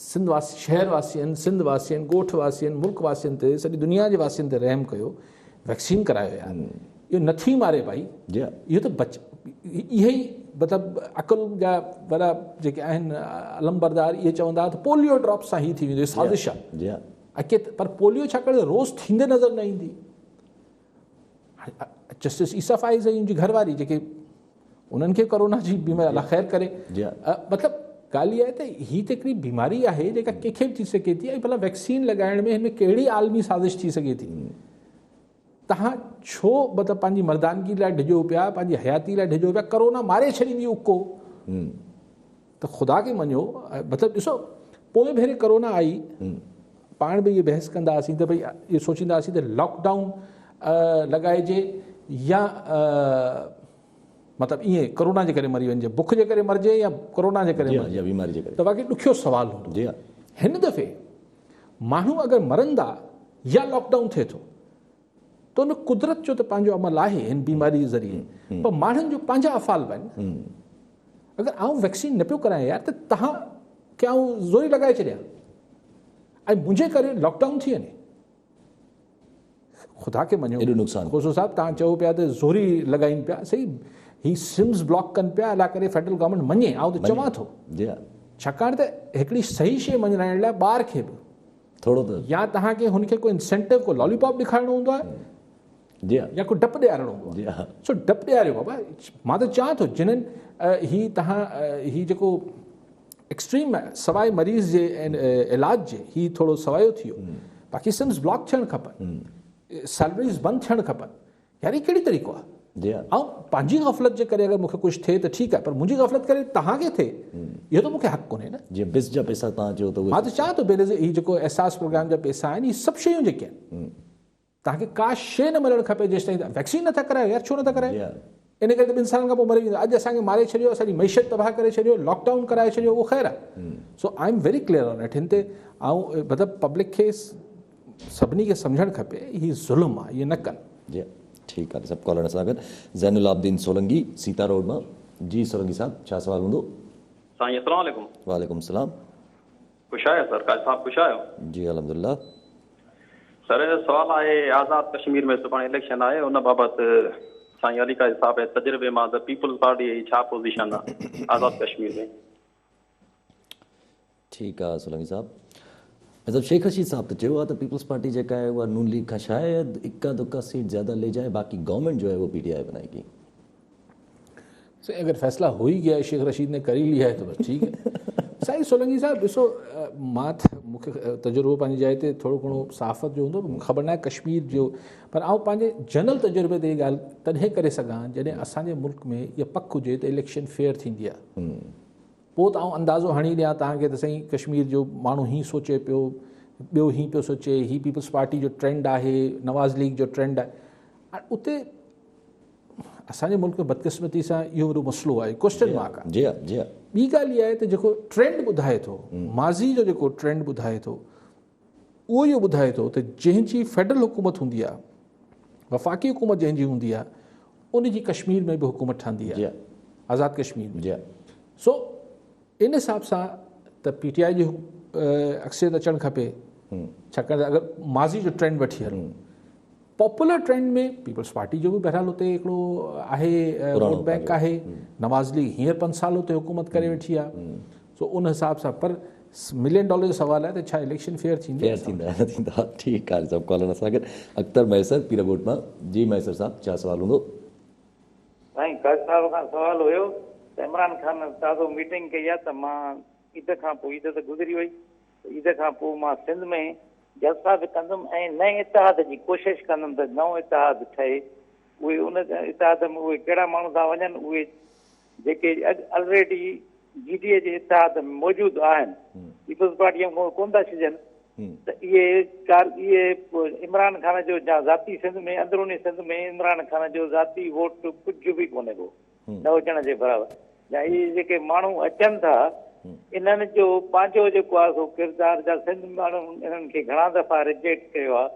سنڌ واسي شهر واسين سنڌ واسين ڳوٺ واسين ملڪ واسين تي سڄي دنيا جي واسين تي رحم ڪيو ويڪسين ڪرايو يار اهو نٿي ماري ڀائي جي اهو ته بچ اهي ئي مطلب عقل جا وڏا جيڪي آهن علم بردار اهي چوندا ته پوليو ڊراپ سان هي ٿي ويندو سازش آهي جي ۽ پر پوليو ڇاڪاڻ ته روز ٿيندي نظر نه ايندي جسٽس عيسيٰ فائز ۽ ان جي گهر واري جيڪي انهن کي ڪورونا جي بيماري الله خير ڪري مطلب ڳالهه اها آهي ته هي ته هڪڙي بيماري آهي جيڪا ڪنهن کي به ٿي سگهي ٿي ۽ ڀلا ويڪسين لڳائڻ ۾ هن ۾ ڪهڙي عالمي سازش ٿي سگهي ٿي تهان ڇو مطلب پنهنجي مردانگي لاء ڊڄو پيا پنهنجي حياتي لاء ڊڄو پيا ڪورونا ماري ڇڏيندي اڪو ته خدا کي مڃو مطلب ڏسو پوئين ڀيري ڪورونا آئي پاڻ به اهي بحث ڪندا هئاسين ته ڀئي اهو سوچيندا هئاسين ته لاڪ ڊائون لڳائجي يا مطلب ائين ڪورونا جي ڪري مري وڃجي بک جي ڪري مرجي يا ڪورونا جي ڪري مرجي بيماري جي ڪري ته واقعي ڏکيو سوال هوندو جي ها هن دفعي ماڻهو اگر مرندا يا لاڪ ڊائون ٿئي ٿو ته ان قدرت جو ته پنهنجو عمل آهي هن بيماري جي ذريعي پر ماڻهن جو پنهنجا افعال به آهن اگر آئون ويڪسين نه پيو ڪرايان يار ته تهان کي آئون زوري لڳائي ڇڏيان ۽ منهنجي ڪري لاڪ ڊائون ٿي وڃي خدا کي مڃو ايڏو نقصان کوسو صاحب تهان چئو پيا ته زوري لڳائين پيا صحيح هي سمز بلاڪ ڪن پيا الله ڪري فيڊرل گورنمينٽ مڃي آئون ته چوان ٿو جي ها ڇاڪاڻ ته هڪڙي صحيح شيء مڃرائڻ لاء ٻار کي به ٿورو ته يا توهان کي هن کي ڪو انسينٽو ڪو لالي پاپ ڏيکارڻو هوندو آهي جي ها يا ڪو ڊپ ڏيارڻو هوندو آهي جي ها سو ڊپ ڏياريو بابا مان ته چاهان ٿو جنن هي توهان هي جيڪو ايڪسٽريم سواء مريض جي علاج جي هي ٿورو سوايو ٿي ويو باقي سمز بلاڪ ٿيڻ کپن سيلريز بند ٿيڻ کپن يار هي ڪهڙي طريقو آهي. جي ها. آئون پنهنجي غفلت جي ڪري اگر مون کي ڪجهه ٿئي ته ٺيڪ آهي پر منهنجي غفلت ڪري توهان کي ٿئي اهو ته مون کي حق ڪونهي نه. جيئن بس جا پئسا توهان چيو ته اهي. مان ته چوان ٿو بينظير هي جيڪو احساس پروگرام جا پئسا آهن هي سڀ شيون جيڪي آهن توهان کي ڪا شيء نه ملڻ کپي جيستائين توهان ويڪسين نٿا ڪرايو يار ڇو نٿا ڪرايو ان ڪري ته ٻن سالن کان پوء مري ويندا اڄ اسان کي ماري ڇڏيو اسان جي معيشت تباهه ڪري ڇڏيو لاڪ ڊائون ڪرائي ڇڏيو اهو خير آهي so I am very clear on it هن تي آئون مطلب پبلڪ کي سڀني کي سمجهڻ کپي هي ظلم آهي ائين نه ڪن. جي ٺيڪ آهي سڀ ڪالر سان گڏ زين العابدين سولنگي سيتا روڊ مان جي سولنگي صاحب ڇا سوال هوندو. سائين السلام عليڪم. وعليڪم السلام. خوش آهيو سر قاضي صاحب خوش آهيو. جي الحمدلله. سر سوال آهي آزاد ڪشمير ۾ سڀاڻي اليڪشن آهي ان بابت سائين علي قاضي صاحب جي تجربي مان ته پيپلز پارٽي جي ڇا پوزيشن آهي آزاد ڪشمير ۾. ٺيڪ آ سولنگي صاحب. مطلب شيخ رشيد صاحب ته چيو آ ته پيپلز پارٽي جيڪا آهي اها نون ليگ کان شايد اڪا دڪا سيٽ زياده لي جائي باقي گورنمينٽ جو هي وو پي ٽي آء بنائي گي. سائين اگر فيصلا هو ئي گيا هي شيخ رشيد ني ڪر ئي ليا هي ته بس ٺيڪ هي. سائين سولنگي صاحب ڏسو مان ته مون کي تجربو پنهنجي جاء تي ٿورو گهڻو صحافت جو هوندو مون کي خبر ناهي ڪشمير جو پر آئون پنهنجي جنرل تجربي تي هي ڳالهه تڏهن ڪري سگهان جڏهن اسان جي ملڪ ۾ اها پڪ هجي ته اليڪشن فيئر ٿيندي آهي. پوء ته آئون اندازو هڻي ڏيان توهان کي ته سائين ڪشمير جو ماڻهو هين سوچي پيو، ٻيو هين پيو سوچي، هي پيپلز پارٽي جو ٽرينڊ آهي، نواز ليگ جو ٽرينڊ آهي. هاڻي اتي اسان جي ملڪ ۾ بدقسمتي سان اهو وڏو مسئلو آهي، ڪوئسچن مارڪ آهي. جي ها جي ها. ٻي ڳالهه اها آهي ته جيڪو ٽرينڊ ٻڌائي ٿو، ماضي جو جيڪو ٽرينڊ ٻڌائي ٿو، اهو اهو ٻڌائي ٿو ته جنهن جي فيڊرل حڪومت هوندي آهي، وفاقي حڪومت جنهن جي هوندي آهي، ان جي ڪشمير ۾ به حڪومت ٺهندي آهي، آزاد ڪشمير ۾. سو ان حساب سان ته پي ٽي آء جي اڪثريت اچڻ کپي، ڇاڪاڻ ته اگر ماضي جو ٽرينڊ وٺي هلون، پاپولر ٽرينڊ ۾ پيپلز پارٽي جو به بهرحال اتي هڪڙو آهي ووٽ بينڪ آهي، نواز ليگ هينئر پنج سال اتي حڪومت ڪري ويٺي آهي، سو ان حساب سان پر ملين ڊالر جو سوال آهي ته ڇا اليڪشن فيئر ٿيندي؟ فيئر ٿيندا نه ٿيندا ٺيڪ آهي سڀ ڪالر اسان گڏ اختر مهيسر پيرڳوٺ مان جي مهيسر صاحب ڇا سوال هوندو؟ سائين قاضي صاحب کان سوال هيو ته عمران خان تازو ميٽنگ ڪئي آهي ته مان عيد کان پوء عيد ته گذري وئي ته عيد کان پوء مان سنڌ ۾ جلسا به ڪندم ۽ نئين اتحاد جي ڪوشش ڪندم ته نئون اتحاد ٺهي اهي ان اتحاد ۾ اهي ڪهڙا ماڻهو ٿا وڃن اهي جيڪي اڳ الريڊي جي ڊي اي جي اتحاد ۾ موجود آهن پيپلز پارٽي ۾ ڪونه ٿا ڇڄن ته اهي ڪار اهي عمران خان جو جا ذاتي سنڌ ۾ اندروني سنڌ ۾ عمران خان جو ذاتي ووٽ ڪجهه به ڪونهي ڪو نه هجڻ جي برابر يا اهي جيڪي ماڻهو اچن ٿا انهن جو پنهنجو جيڪو آهي سو ڪردار جا سنڌ ماڻهن انهن کي گهڻا دفعا ريجيڪٽ ڪيو آهي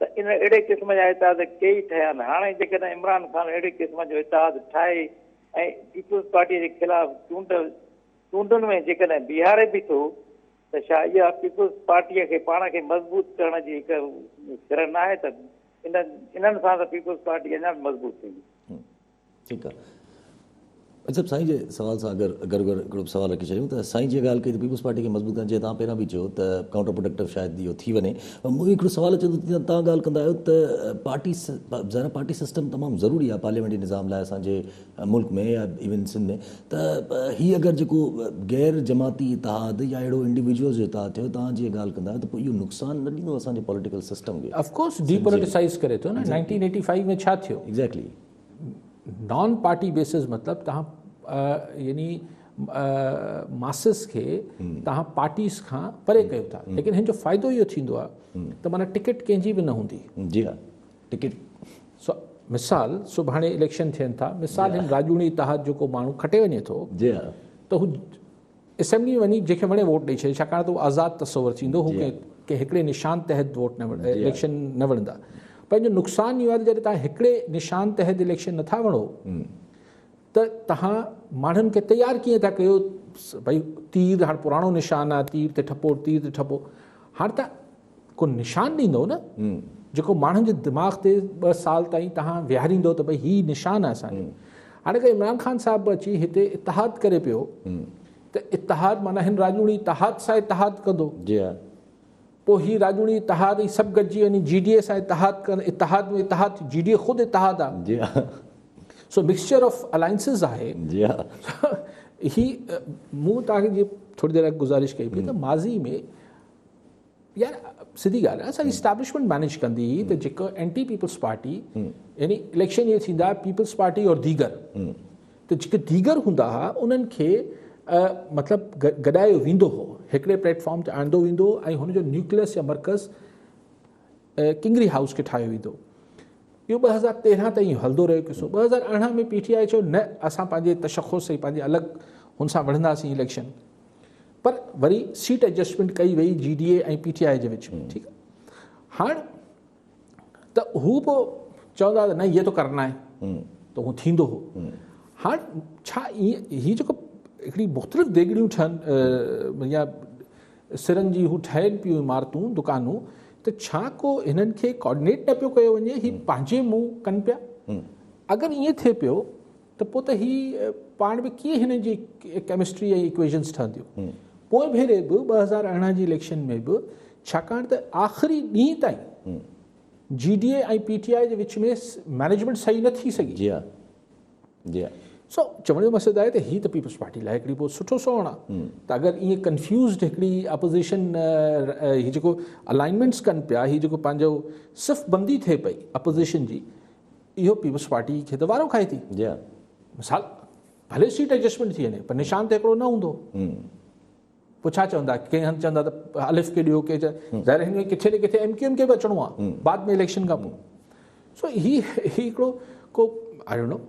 ته ان اهڙي قسم جا اتحاد ڪيئي ٺهيا آهن هاڻي جيڪڏهن عمران خان اهڙي قسم جو اتحاد ٺاهي ۽ پيپلز پارٽي جي خلاف چونڊ چونڊن ۾ جيڪڏهن بيهاري به ٿو ته ڇا اها پيپلز پارٽي کي پاڻ کي مضبوط ڪرڻ جي هڪ سر ناهي ته انهن سان ته پيپلز پارٽي اڃا به مضبوط ٿيندي. ٺيڪ آ صاحب سائين جي سوال سان اگر گڏ گڏ هڪڙو سوال رکي ڇڏيون ته سائين جي ڳالهه ڪئي ته پيپلز پارٽي کي مضبوط ڪرڻ جيئن توهان پهريان به چيو ته ڪائونٽر پروڊڪٽو شايد اهو ٿي وڃي پر مون هڪڙو سوال اچي ٿو جيئن توهان ڳالهه ڪندا آهيو ته پارٽي ظاهر پارٽي سسٽم تمام ضروري آهي پارليامينٽري نظام لاء اسان جي ملڪ ۾ يا ايون سنڌ ۾ ته هي اگر جيڪو غير جماعتي اتحاد يا اهڙو انڊيويجوئلز جو اتحاد ٿيو توهان جيئن ڳالهه ڪندا آهيو ته پوء اهو نقصان نه ڏيندو اسان جي پوليٽيڪل سسٽم کي. آف ڪورس ڊي پوليٽيسائز ڪري ٿو نه 1985 ۾ ڇا ٿيو؟ ايگزيڪٽلي. نان پارٽي بيسز مطلب توهان يعني ماسز کي توهان پارٽيز کان پري ڪيو ٿا ليڪن هن جو فائدو اهو ٿيندو آهي ته معنيٰ ٽڪيٽ ڪنهن جي به نه هوندي. جي ها ٽڪيٽ. سو مثال سڀاڻي اليڪشن ٿين ٿا مثال هن راڄوڻي اتحاد جو ڪو ماڻهو کٽي وڃي ٿو جي ها ته هو اسيمبلي ۾ وڃي جنهن کي وڻي ووٽ ڏئي ڇڏي ڇاڪاڻ ته اهو آزاد تصور ٿيندو هو ڪنهن هڪڙي نشان تحت ووٽ نه اليڪشن نه وڙهندا پر ان جو نقصان اهو آهي ته جڏهن توهان هڪڙي نشان تحت اليڪشن نٿا وڙهو ته توهان ماڻهن کي تيار ڪيئن ٿا ڪيو ڀئي تير هاڻ پراڻو نشان آهي تير تي ٺپو تير تي ٺپو هاڻ ته ڪو نشان ڏيندو نه جيڪو ماڻهن جي دماغ تي ٻه سال تائين توهان ويهاريندو ته ڀئي هي نشان آهي اسان جو هاڻي اگر عمران خان صاحب به اچي هتي اتحاد ڪري پيو ته اتحاد معنيٰ هن راڄوڻي اتحاد سان اتحاد ڪندو جي ها پوء هي راڄوڻي اتحاد هي سڀ گڏجي وڃي جي ڊي اي سان اتحاد ڪن اتحاد ۾ اتحاد جي ڊي اي خود اتحاد آهي جي ها سو مڪسچر آف الائنسز آهي جي ها هي مون توهان کي جي ٿوري دير اڳ گذارش ڪئي پئي ته ماضي ۾ يار سڌي ڳالهه آهي اسان جي اسٽيبلشمينٽ مينيج ڪندي هئي ته جيڪو اينٽي پيپلز پارٽي يعني اليڪشن اهي ٿيندا پيپلز پارٽي اور ديگر ته جيڪي ديگر هوندا هئا انهن کي مطلب گڏايو ويندو هو هڪڙي پليٽ فارم تي آندو ويندو هو ۽ هن جو نيوڪليس يا مرڪز ڪنگري هائوس کي ٺاهيو ويندو اهو 2013 تائين هلندو رهيو قصو 2018 ۾ پي ٽي آء چيو نه اسان پنهنجي تشخص ۽ پنهنجي الڳ هن سان وڙهنداسين اليڪشن پر وري سيٽ ايڊجسٽمينٽ ڪئي وئي جي ڊي اي ۽ پي ٽي آء جي وچ ۾ ٺيڪ هاڻ ته هو پوء چوندا ته نه هي تو ڪرنا آهي ته هو ٿيندو هو هاڻ ڇا ائين هي جيڪو هڪڙي مختلف ديڳڙيون ٺهن يا سرن جي هو ٺهن پيون عمارتون دڪانون ته ڇا ڪو هنن کي ڪوآرڊينيٽ نه پيو ڪيو وڃي هي پنهنجي منهن ڪن پيا اگر ائين ٿئي پيو ته پوء ته هي پاڻ به ڪيئن هنن جي ڪيمسٽري ۽ ايڪويشنز ٺهنديون. پوئين ڀيري به 2018 جي اليڪشن ۾ به ڇاڪاڻ ته آخري ڏينهن تائين جي ڊي اي ۽ پي ٽي آء جي وچ ۾ مئنيجمينٽ صحيح نه ٿي سگهي. جي ها جي ها. سو چوڻ جو مقصد آهي ته هي ته پيپلز پارٽي لاء هڪڙي پوء سٺو سوڻ آهي ته اگر ائين ڪنفيوزڊ هڪڙي اپوزيشن هي جيڪو الائنمينٽس ڪن پيا هي جيڪو پنهنجو صف بندي ٿئي پئي اپوزيشن جي اهو پيپلز پارٽي کي ته وارو کائي ٿي. جي ها. مثال ڀلي سيٽ ايڊجسٽمينٽ ٿي وڃي پر نشان ته هڪڙو نه هوندو. پوء ڇا چوندا ڪنهن هنڌ چوندا ته الف کي ڏيو ڪي ظاهر هن ۾ ڪٿي نه ڪٿي ايم ڪيو ايم کي به اچڻو آهي بعد ۾ اليڪشن کان پوء سو هي هي هڪڙو ڪو I don't know.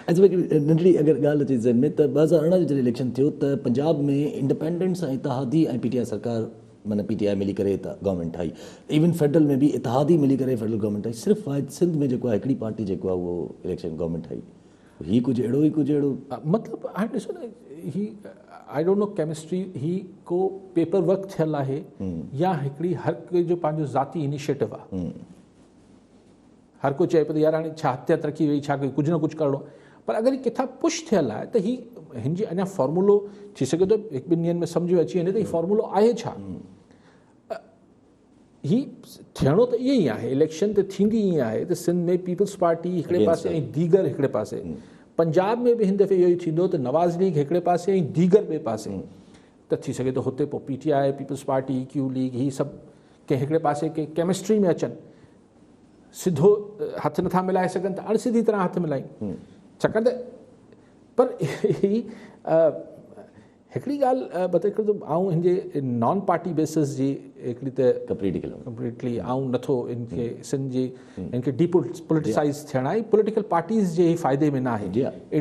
اچ ننڍڙي اگر ڳالهه اچي ذهن ۾ ته 2018 جو جڏهن اليڪشن ٿيو ته پنجاب ۾ انڊيپينڊنٽ سان اتحادي ۽ پي ٽي آء سرڪار معنيٰ پي ٽي آء ملي ڪري ته گورنمينٽ ٺاهي ايون فيڊرل ۾ به اتحادي ملي ڪري فيڊرل گورنمينٽ ٺاهي صرف واحد سنڌ ۾ جيڪو آهي هڪڙي پارٽي جيڪو آهي اهو اليڪشن گورنمينٽ ٺاهي هي ڪجهه اهڙو ئي ڪجهه اهڙو مطلب هاڻي ڏسو نه هي I don't know chemistry هي ڪو پيپر ورڪ ٿيل آهي يا هڪڙي هر ڪنهن جو پنهنجو ذاتي انيشيٽو آهي هر ڪو چئي پيو ته يار هاڻي ڇا هتيا ترقي وئي ڇا ڪجهه نه ڪجهه ڪرڻو پر اگر هي ڪٿان پش ٿيل آهي ته هي هن جي اڃا فارمولو ٿي سگهي ٿو هڪ ٻن ڏينهن ۾ سمجهه ۾ اچي وڃي ته هي فارمولو آهي ڇا هي ٿيڻو ته ائين ئي آهي اليڪشن ته ٿيندي ائين آهي ته سنڌ ۾ پيپلز پارٽي هڪڙي پاسي ۽ ديگر هڪڙي پاسي پنجاب ۾ به هن دفعي اهو ئي ٿيندو ته نواز ليگ هڪڙي پاسي ۽ ديگر ٻئي پاسي ته ٿي سگهي ٿو هتي پوء P T I peoples party Q league هي سڀ ڪنهن هڪڙي پاسي ڪنهن ڪيمسٽري ۾ اچن سڌو هٿ نٿا ملائي سگهن ته اڻ سڌي طرح هٿ ملائين ڇاڪاڻ ته پر هي هڪڙي ڳالهه مطلب هڪڙو ته آئون هن جي نان پارٽي بيسس جي هڪڙي ته ڪمپليٽلي آئون نٿو ان کي سنڌ جي ان کي ڊي پوليٽيسائز ٿيڻ آهي پوليٽيڪل پارٽيز جي فائدي ۾ نه آهي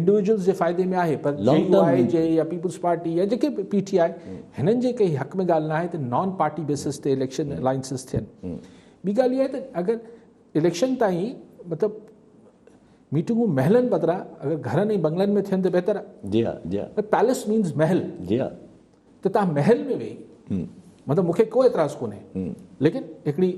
انڊيويجولز جي فائدي ۾ آهي پر جي يو آء جي يا پيپلز پارٽي يا جيڪي پي ٽي آء هنن جي ڪنهن حق ۾ ڳالهه نه آهي ته نان پارٽي بيسس تي اليڪشن الائنسز ٿين ٻي ڳالهه اها آهي ته اگر اليڪشن تائين مطلب ميٽنگون محلن بدران اگر گهرن ۽ بنگلن ۾ ٿين ته بهتر آهي. جي ها جي ها. Palace men's Mahal. جي ها. ته تان محل ۾ ويهي مطلب مونکي ڪو اعتراض ڪونهي ليڪن هڪڙي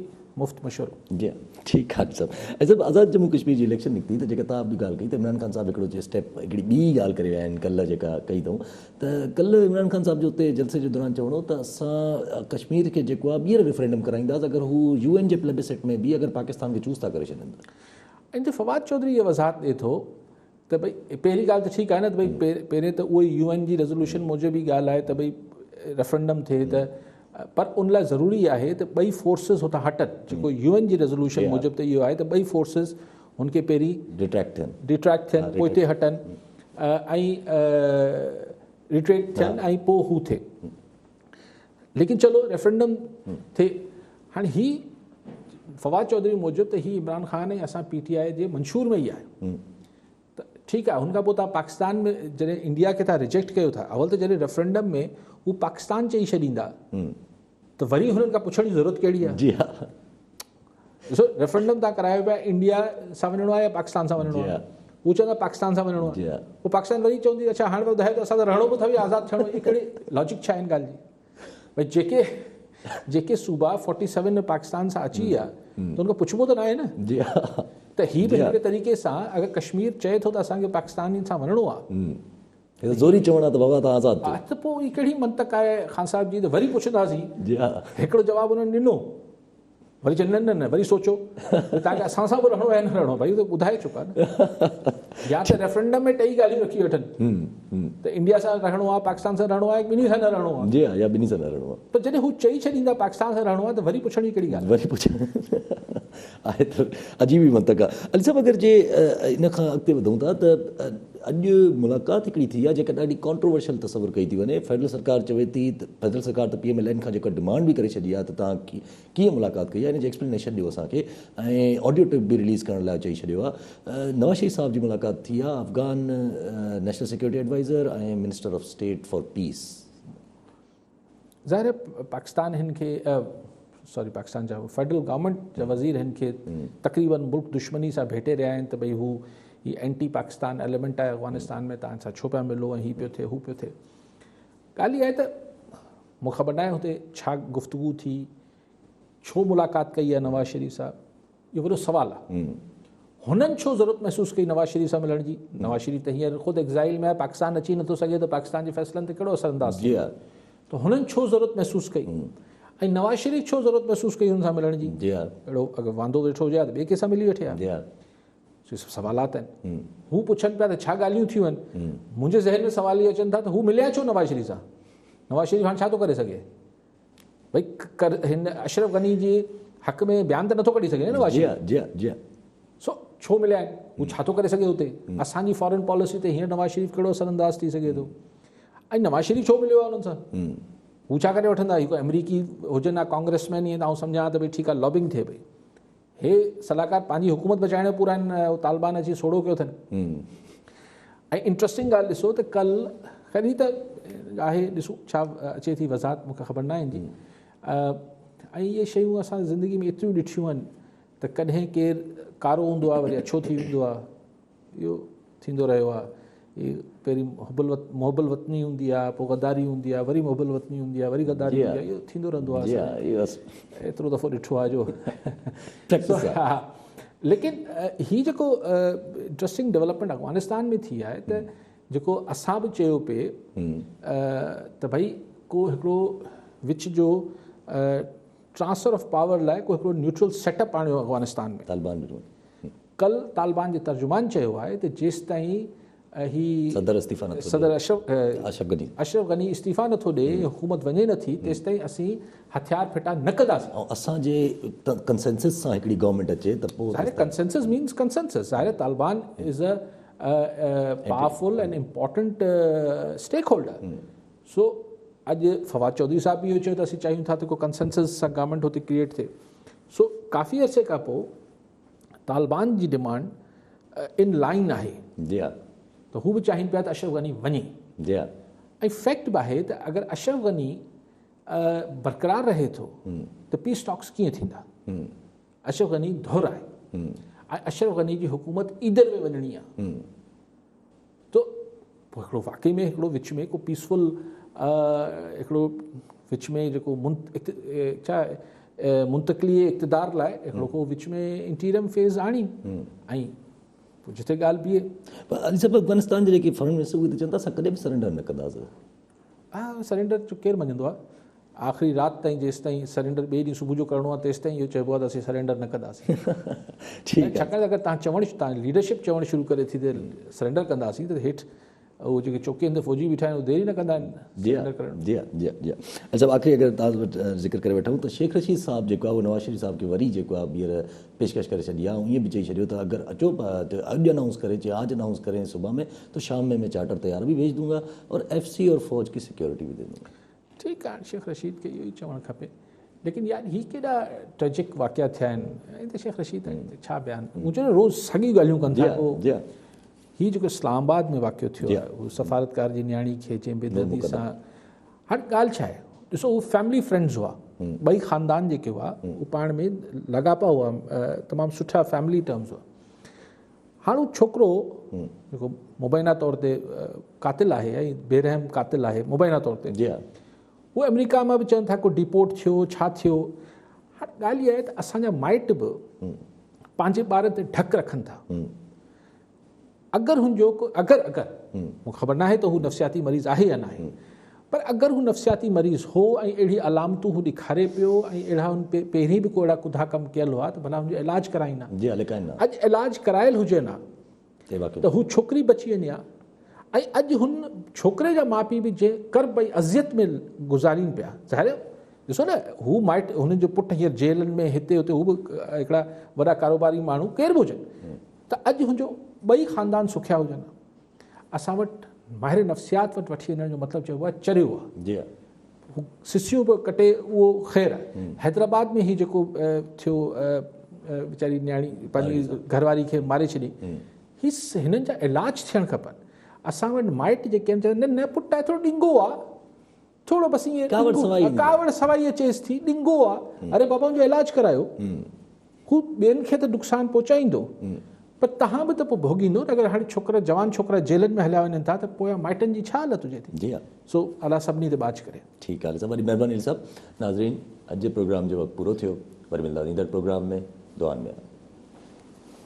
مفت مشورو. جي ها ٺيڪ آهي صاحب ۽ صاحب آزاد ڄمون ڪشمير جي اليڪشن نڪتي ته جيڪا تان به ڳالهه ڪئي ته عمران خان صاحب هڪڙو اسٽيپ هڪڙي ٻي ڳالهه ڪري ويا آهن ڪلهه جيڪا ڪئي اٿئون ته ڪلهه عمران خان صاحب جو اتي جلسي جي دوران چوڻ هو ته اسان ڪشمير کي جيڪو آهي ٻيهر ريفرينڊم ڪرائينداسين اگر هو يو اين جي پليبسٽ ۾ به اگر پاڪستان کي چوز ٿا ڪري ڇڏين ته. ان تي فواد چوڌري اها وضاحت ڏئي ٿو ته ڀئي پهرين ڳالهه ته ٺيڪ آهي نه ته ڀئي پهرين ته اهو ئي يو اين جي ريزولوشن موجب ئي ڳالهه آهي ته ڀئي ريفرنڊم ٿئي ته پر ان لاء ضروري آهي ته ٻئي فورسز هتان هٽن جيڪو يو اين جي ريزولوشن موجب ته اهو آهي ته ٻئي فورسز هن کي پهرين ڊٽريڪٽ ٿين پوئتي هٽن ۽ ريٽريڪٽ ٿين ۽ پوء هو ٿئي ليڪن چلو ريفرنڊم ٿئي هاڻي هي فواد چوڌري موجب ته هي عمران خان ۽ اسان پي ٽي آء جي منشور ۾ ئي آهي ته ٺيڪ آهي هن کان پوء تان پاڪستان ۾ جڏهن انڊيا کي تان ريجيڪٽ ڪيو ٿا اول ته جڏهن ريفرنڊم ۾ هو پاڪستان چئي ڇڏيندا ته وري هنن کان پڇڻ جي ضرورت ڪهڙي آهي؟ جي ها. ڏسو ريفرنڊم تان ڪرايو پيا انڊيا سان وڃڻو آهي يا پاڪستان سان وڃڻو آهي؟ هو چوندا پاڪستان سان وڃڻو آهي. پوء پاڪستان وري چوندي اڇا هاڻي ٻڌايو ته اسان ته رهڻو به اٿو يا آزاد ٿيڻو هي ڪهڙي لاجڪ ڇا آهي ان ڳالهه جي؟ ڀئي جيڪي جيڪي صوبا 47 ۾ پاڪستان سان اچي ويا ته ان کان پڇبو ته ناهي نه. جي ها. ته هي به هڪڙي طريقي سان اگر ڪشمير چئي ٿو ته اسان کي پاڪستانين سان وڃڻو آهي. هي ته زوري چوڻ آ ته بابا توهان آزاد ٿيو. ته پوء هي ڪهڙي منطق آهي خان صاحب جي ته وري پڇنداسين. جي ها. هڪڙو جواب انهن ڏنو وري چون نه نه نه وري سوچو توهان کي اسان سان به رهڻو آهي نه رهڻو ڀائي ته ٻڌائي چڪا نه. يا ته ريفرنڊم ۾ ٽئي ڳالهيون رکي وٺن ته انڊيا سان رهڻو آهي، پاڪستان سان رهڻو آهي، ٻنهي سان نه رهڻو آهي. جي ها يا ٻنهي سان نه رهڻو آهي. پر جڏهن هو چئي ڇڏيندا پاڪستان سان رهڻو آهي ته وري پڇڻ جي ڪهڙي ڳالهه آهي. وري پڇڻ آهي ته عجيب ئي منطق آهي. علي صاحب اگر جي ان کان اڳتي وڌون ٿا ته اڄ ملاقات هڪڙي ٿي آهي جيڪا ڏاڍي ڪانٽروورشل تصور ڪئي ٿي وڃي. فيڊرل سرڪار چوي ٿي ته فيڊرل سرڪار ته پي ايم ايل اين کان جيڪا ڊمانڊ به ڪري ڇڏي آهي ته توهان ڪيئن ملاقات ڪئي آهي ان جي ايڪسپلينيشن ڏيو اسان کي ۽ آڊيو ٽيپ به رليز ڪرڻ لاء چئي ڇڏيو آهي نواز شريف صاحب جي ملاقات ٿي آهي Afghan national security adviser ۽ minister of state for peace. ظاهر آهي پاڪستان هن کي سوري پاڪستان جا فيڊرل گورنمينٽ جا وزير هن کي تقريبن ملڪ دشمني سان ڀيٽي رهيا آهن ته ڀئي هو هي اينٽي پاڪستان ايليمينٽ آهي افغانستان ۾ توهان سان ڇو پيا ملو ۽ هي پيو ٿئي هو پيو ٿئي ڳالهه اها آهي ته مون خبر ناهي هتي ڇا گفتگو ٿي، ڇو ملاقات ڪئي آهي نواز شريف صاحب، اهو وڏو سوال آهي. هنن ڇو ضرورت محسوس ڪئي نواز شريف سان ملڻ جي؟ نواز شريف ته هينئر خود ايگزائل ۾ آهي، پاڪستان اچي نٿو سگهي ته پاڪستان جي فيصلن تي ڪهڙو اثر انداز ٿيندو؟ ته هنن ڇو ضرورت محسوس ڪئي ۽ نواز شريف ڇو ضرورت محسوس ڪئي هن سان ملڻ جي؟ اهڙو اگر واندو ويٺو هجي ها ته ٻئي ڪنهن سان ملي وٺي ها. سو سڀ سوالات آهن. هو پڇن پيا ته ڇا ڳالهيون ٿيون آهن. منهنجي ذهن ۾ سوال اهي اچن ٿا ته هو مليا ڇو نواز شريف سان؟ نواز شريف هاڻ ڇا ٿو ڪري سگهي؟ ڀئي هن اشرف غني جي حق ۾ بيان ته نٿو ڪڍي سگهي نه نواز شريف. جي جي. سو ڇو مليا آهن؟ هو ڇا ٿو ڪري سگهي اتي؟ اسان جي فارن پاليسي تي هينئر نواز شريف ڪهڙو اثر انداز ٿي سگهي ٿو؟ ۽ نواز شريف ڇو مليو آهي انهن سان؟ هو ڇا ڪري وٺندا؟ هي ڪو آمريڪي هجن ها ڪانگريس مين ائين ته آئون سمجهان ها ته ڀئي ٺيڪ آهي لابنگ ٿئي پئي. هي صلاحڪار پنهنجي حڪومت بچائڻ ۾ پورا آهن طالبان اچي سوڙهو ڪيو اٿن ۽ انٽرسٽنگ ڳالهه ڏسو ته ڪل خير هي ته آهي ڏسون ڇا اچي ٿي وضاحت مونکي خبر ناهي جي ۽ اهي شيون اسان زندگي ۾ ايتريون ڏٺيون آهن ته ڪڏهن ڪير ڪارو هوندو آهي وري اڇو ٿي ويندو آهي اهو ٿيندو رهيو آهي. هي پهرين حب الوط محب الوطني هوندي آهي پوء غداري هوندي آهي وري محب الوطني هوندي آهي وري غداري هوندي آهي اهو ٿيندو رهندو آهي ايترو دفعو ڏٺو آهي جو ليڪن هي جيڪو انٽرسٽنگ ڊولپمينٽ افغانستان ۾ ٿي آهي ته جيڪو اسان به چيو پئي ته ڀئي ڪو هڪڙو وچ جو ٽرانسفر آف پاور لاء ڪو هڪڙو نيوٽرل سيٽ اپ آڻيو افغانستان ۾ طالبان ڪل طالبان جي ترجمان چيو آهي ته جيستائين هي صدر استعيفيٰ نٿو ڏئي صدر اشرف غني اشرف غني استعيفيٰ نٿو ڏئي ۽ حڪومت وڃي نٿي تيستائين اسين هٿيار ڦٽا نه ڪنداسين. ۽ اسان جي ڪنسينسس سان هڪڙي گورنمينٽ اچي ته پوء ظاهر ڪنسينسس مينز ڪنسينسس ظاهر Taliban is a powerful and important stake holder سو اڄ فواد چوڌري صاحب به اهو چيو ته اسين چاهيون ٿا ته ڪو ڪنسينسس سان گورنمينٽ هتي ڪريئيٽ ٿئي سو ڪافي عرصي کان پوء طالبان جي ڊمانڊ ان لائن آهي جي ها ته هو به چاهين پيا ته اشرف غني وڃي جي ها ۽ فيڪٽ به آهي ته اگر اشرف غني برقرار رهي ٿو ته پيس ٽاڪس ڪيئن ٿيندا اشرف غني ڌر آهي ۽ اشرف غني جي حڪومت ايدر ۾ وڃڻي آهي ته پوء هڪڙو واقعي ۾ هڪڙو وچ ۾ ڪو پيسفل هڪڙو وچ ۾ جيڪو ڇا منتقلي اقتدار لاء هڪڙو ڪو وچ ۾ انٽيرم فيز آڻي ۽ پوء جتي ڳالهه بيهي. پر علي صاحب افغانستان جي جيڪي فارن منسٽر اهي ته چون ٿا اسان ڪڏهن به سرينڊر نه ڪنداسين. ها سرينڊر ڪير مڃندو آهي آخري رات تائين جيستائين سرينڊر ٻئي ڏينهن صبح جو ڪرڻو آهي تيستائين اهو چئبو آهي ته اسين سرينڊر نه ڪنداسين ٺيڪ آهي ڇاڪاڻ ته اگر توهان چوڻ توهان ليڊرشپ چوڻ شروع ڪري ٿي ته سرينڊر ڪنداسين ته هيٺ اهي جيڪي چوڪين تي فوجي بيٺا آهن اهي دير ئي نه ڪندا آهن جي ها جي ها جي ها جي ها اچا آخري اگر توهان وٽ ذڪر ڪري وٺون ته شيخ رشيد صاحب جيڪو آهي اهو نواز شريف صاحب کي وري جيڪو آهي ٻيهر پيشڪش ڪري ڇڏي آهي ۽ ائين به چئي ڇڏيو ته اگر اچو ته اڄ انائونس ڪري چي آج انائونس ڪرين صبح ۾ تو شام ۾ مين چارٽر تيار به ڀيج دونگا اور ايف سي اور فوج ڪي سيڪيورٽي به the دونگا. ٺيڪ آهي شيخ رشيد کي اهو ئي چوڻ کپي ليڪن يار هي ڪيڏا ٽريجڪ واقعا ٿيا آهن هي ته شيخ رشيد ڇا بيان مون چيو روز ساڳيون ڳالهيون ڪن ٿا پوء هي جيڪو اسلام آباد ۾ واقعو ٿيو آهي هو سفارتڪار جي نياڻي کي جنهن بي دردي سان هاڻ ڳالهه ڇا آهي ڏسو هو فيملي فرينڊز هئا ٻئي خاندان جيڪي هئا هو پاڻ ۾ لاڳاپا هئا تمام سٺا فيملي ٽرمز هئا هاڻ هو ڇوڪرو جيڪو مبينا طور تي قاتل آهي ۽ بي رحم قاتل آهي مبينا طور تي جي ها هو آمريڪا مان به چون ٿا ڪو ڊيپورٽ ٿيو ڇا ٿيو هاڻ ڳالهه اها آهي ته اسان جا مائٽ به پنهنجي ٻارن تي ڍڪ رکن ٿا اگر هن جو ڪو اگر اگر مون خبر ناهي ته هو نفسياتي مريض آهي يا ناهي پر اگر هو نفسياتي مريض هو ۽ اهڙي علامتون هو ڏيکاري پيو ۽ اهڙا هن پهرين به ڪو اهڙا ڪڌا ڪم ڪيل هئا ته ڀلا هن جو علاج ڪرائين ها. جي ها لڪائين نه. اڄ علاج ڪرايل هجي ها. ته هو ڇوڪري بچي وڃي ها ۽ اڄ هن ڇوڪري جا ماء پيء به جنهن ڪرب ۽ اذيت ۾ گذارين پيا، ظاهر آهي ڏسو نه هو مائٽ هنن جو پٽ هينئر جيلن ۾ هتي هتي هو به هڪڙا وڏا ڪاروباري ماڻهو ڪير به هجن ته اڄ هن جو ٻئي خاندان سکيا هجن ها. اسان وٽ ماهر نفسيات وٽ وٺي وڃڻ جو مطلب چئبو آهي چريو آهي. جي ها. هو سسيون به ڪٽي اهو خير آهي. حيدرآباد ۾ هي جيڪو ٿيو ويچاري نياڻي پنهنجي گهرواري کي ماري ڇڏي. هي هنن جا علاج ٿيڻ کپن. اسان وٽ مائٽ جيڪي آهن چون نه نه پٽ آهي ٿورو ڏنگو آ ٿورو بس ائين ڪاوڙ سوائي ايندي ڪاوڙ سوائي اچيس ٿي ڏنگو آ اري بابا ان جو علاج ڪرايو هو ٻين کي ته نقصان پهچائيندو پر توهان به ته پوء ڀوڳيندو نه اگر هاڻي ڇوڪرا جوان ڇوڪرا جيلن ۾ هليا وڃن ٿا ته پويان مائٽن جي ڇا حالت هجي ٿي جي ها سو الله سڀني تي ٻاجهه ڪري. ٺيڪ آ علي صاحب وڏي مهرباني علي صاحب ناظرين اڄ جي پروگرام جو وقت پورو ٿيو وري ملنداسين ايندڙ پروگرام ۾ دعائن ۾ ياد.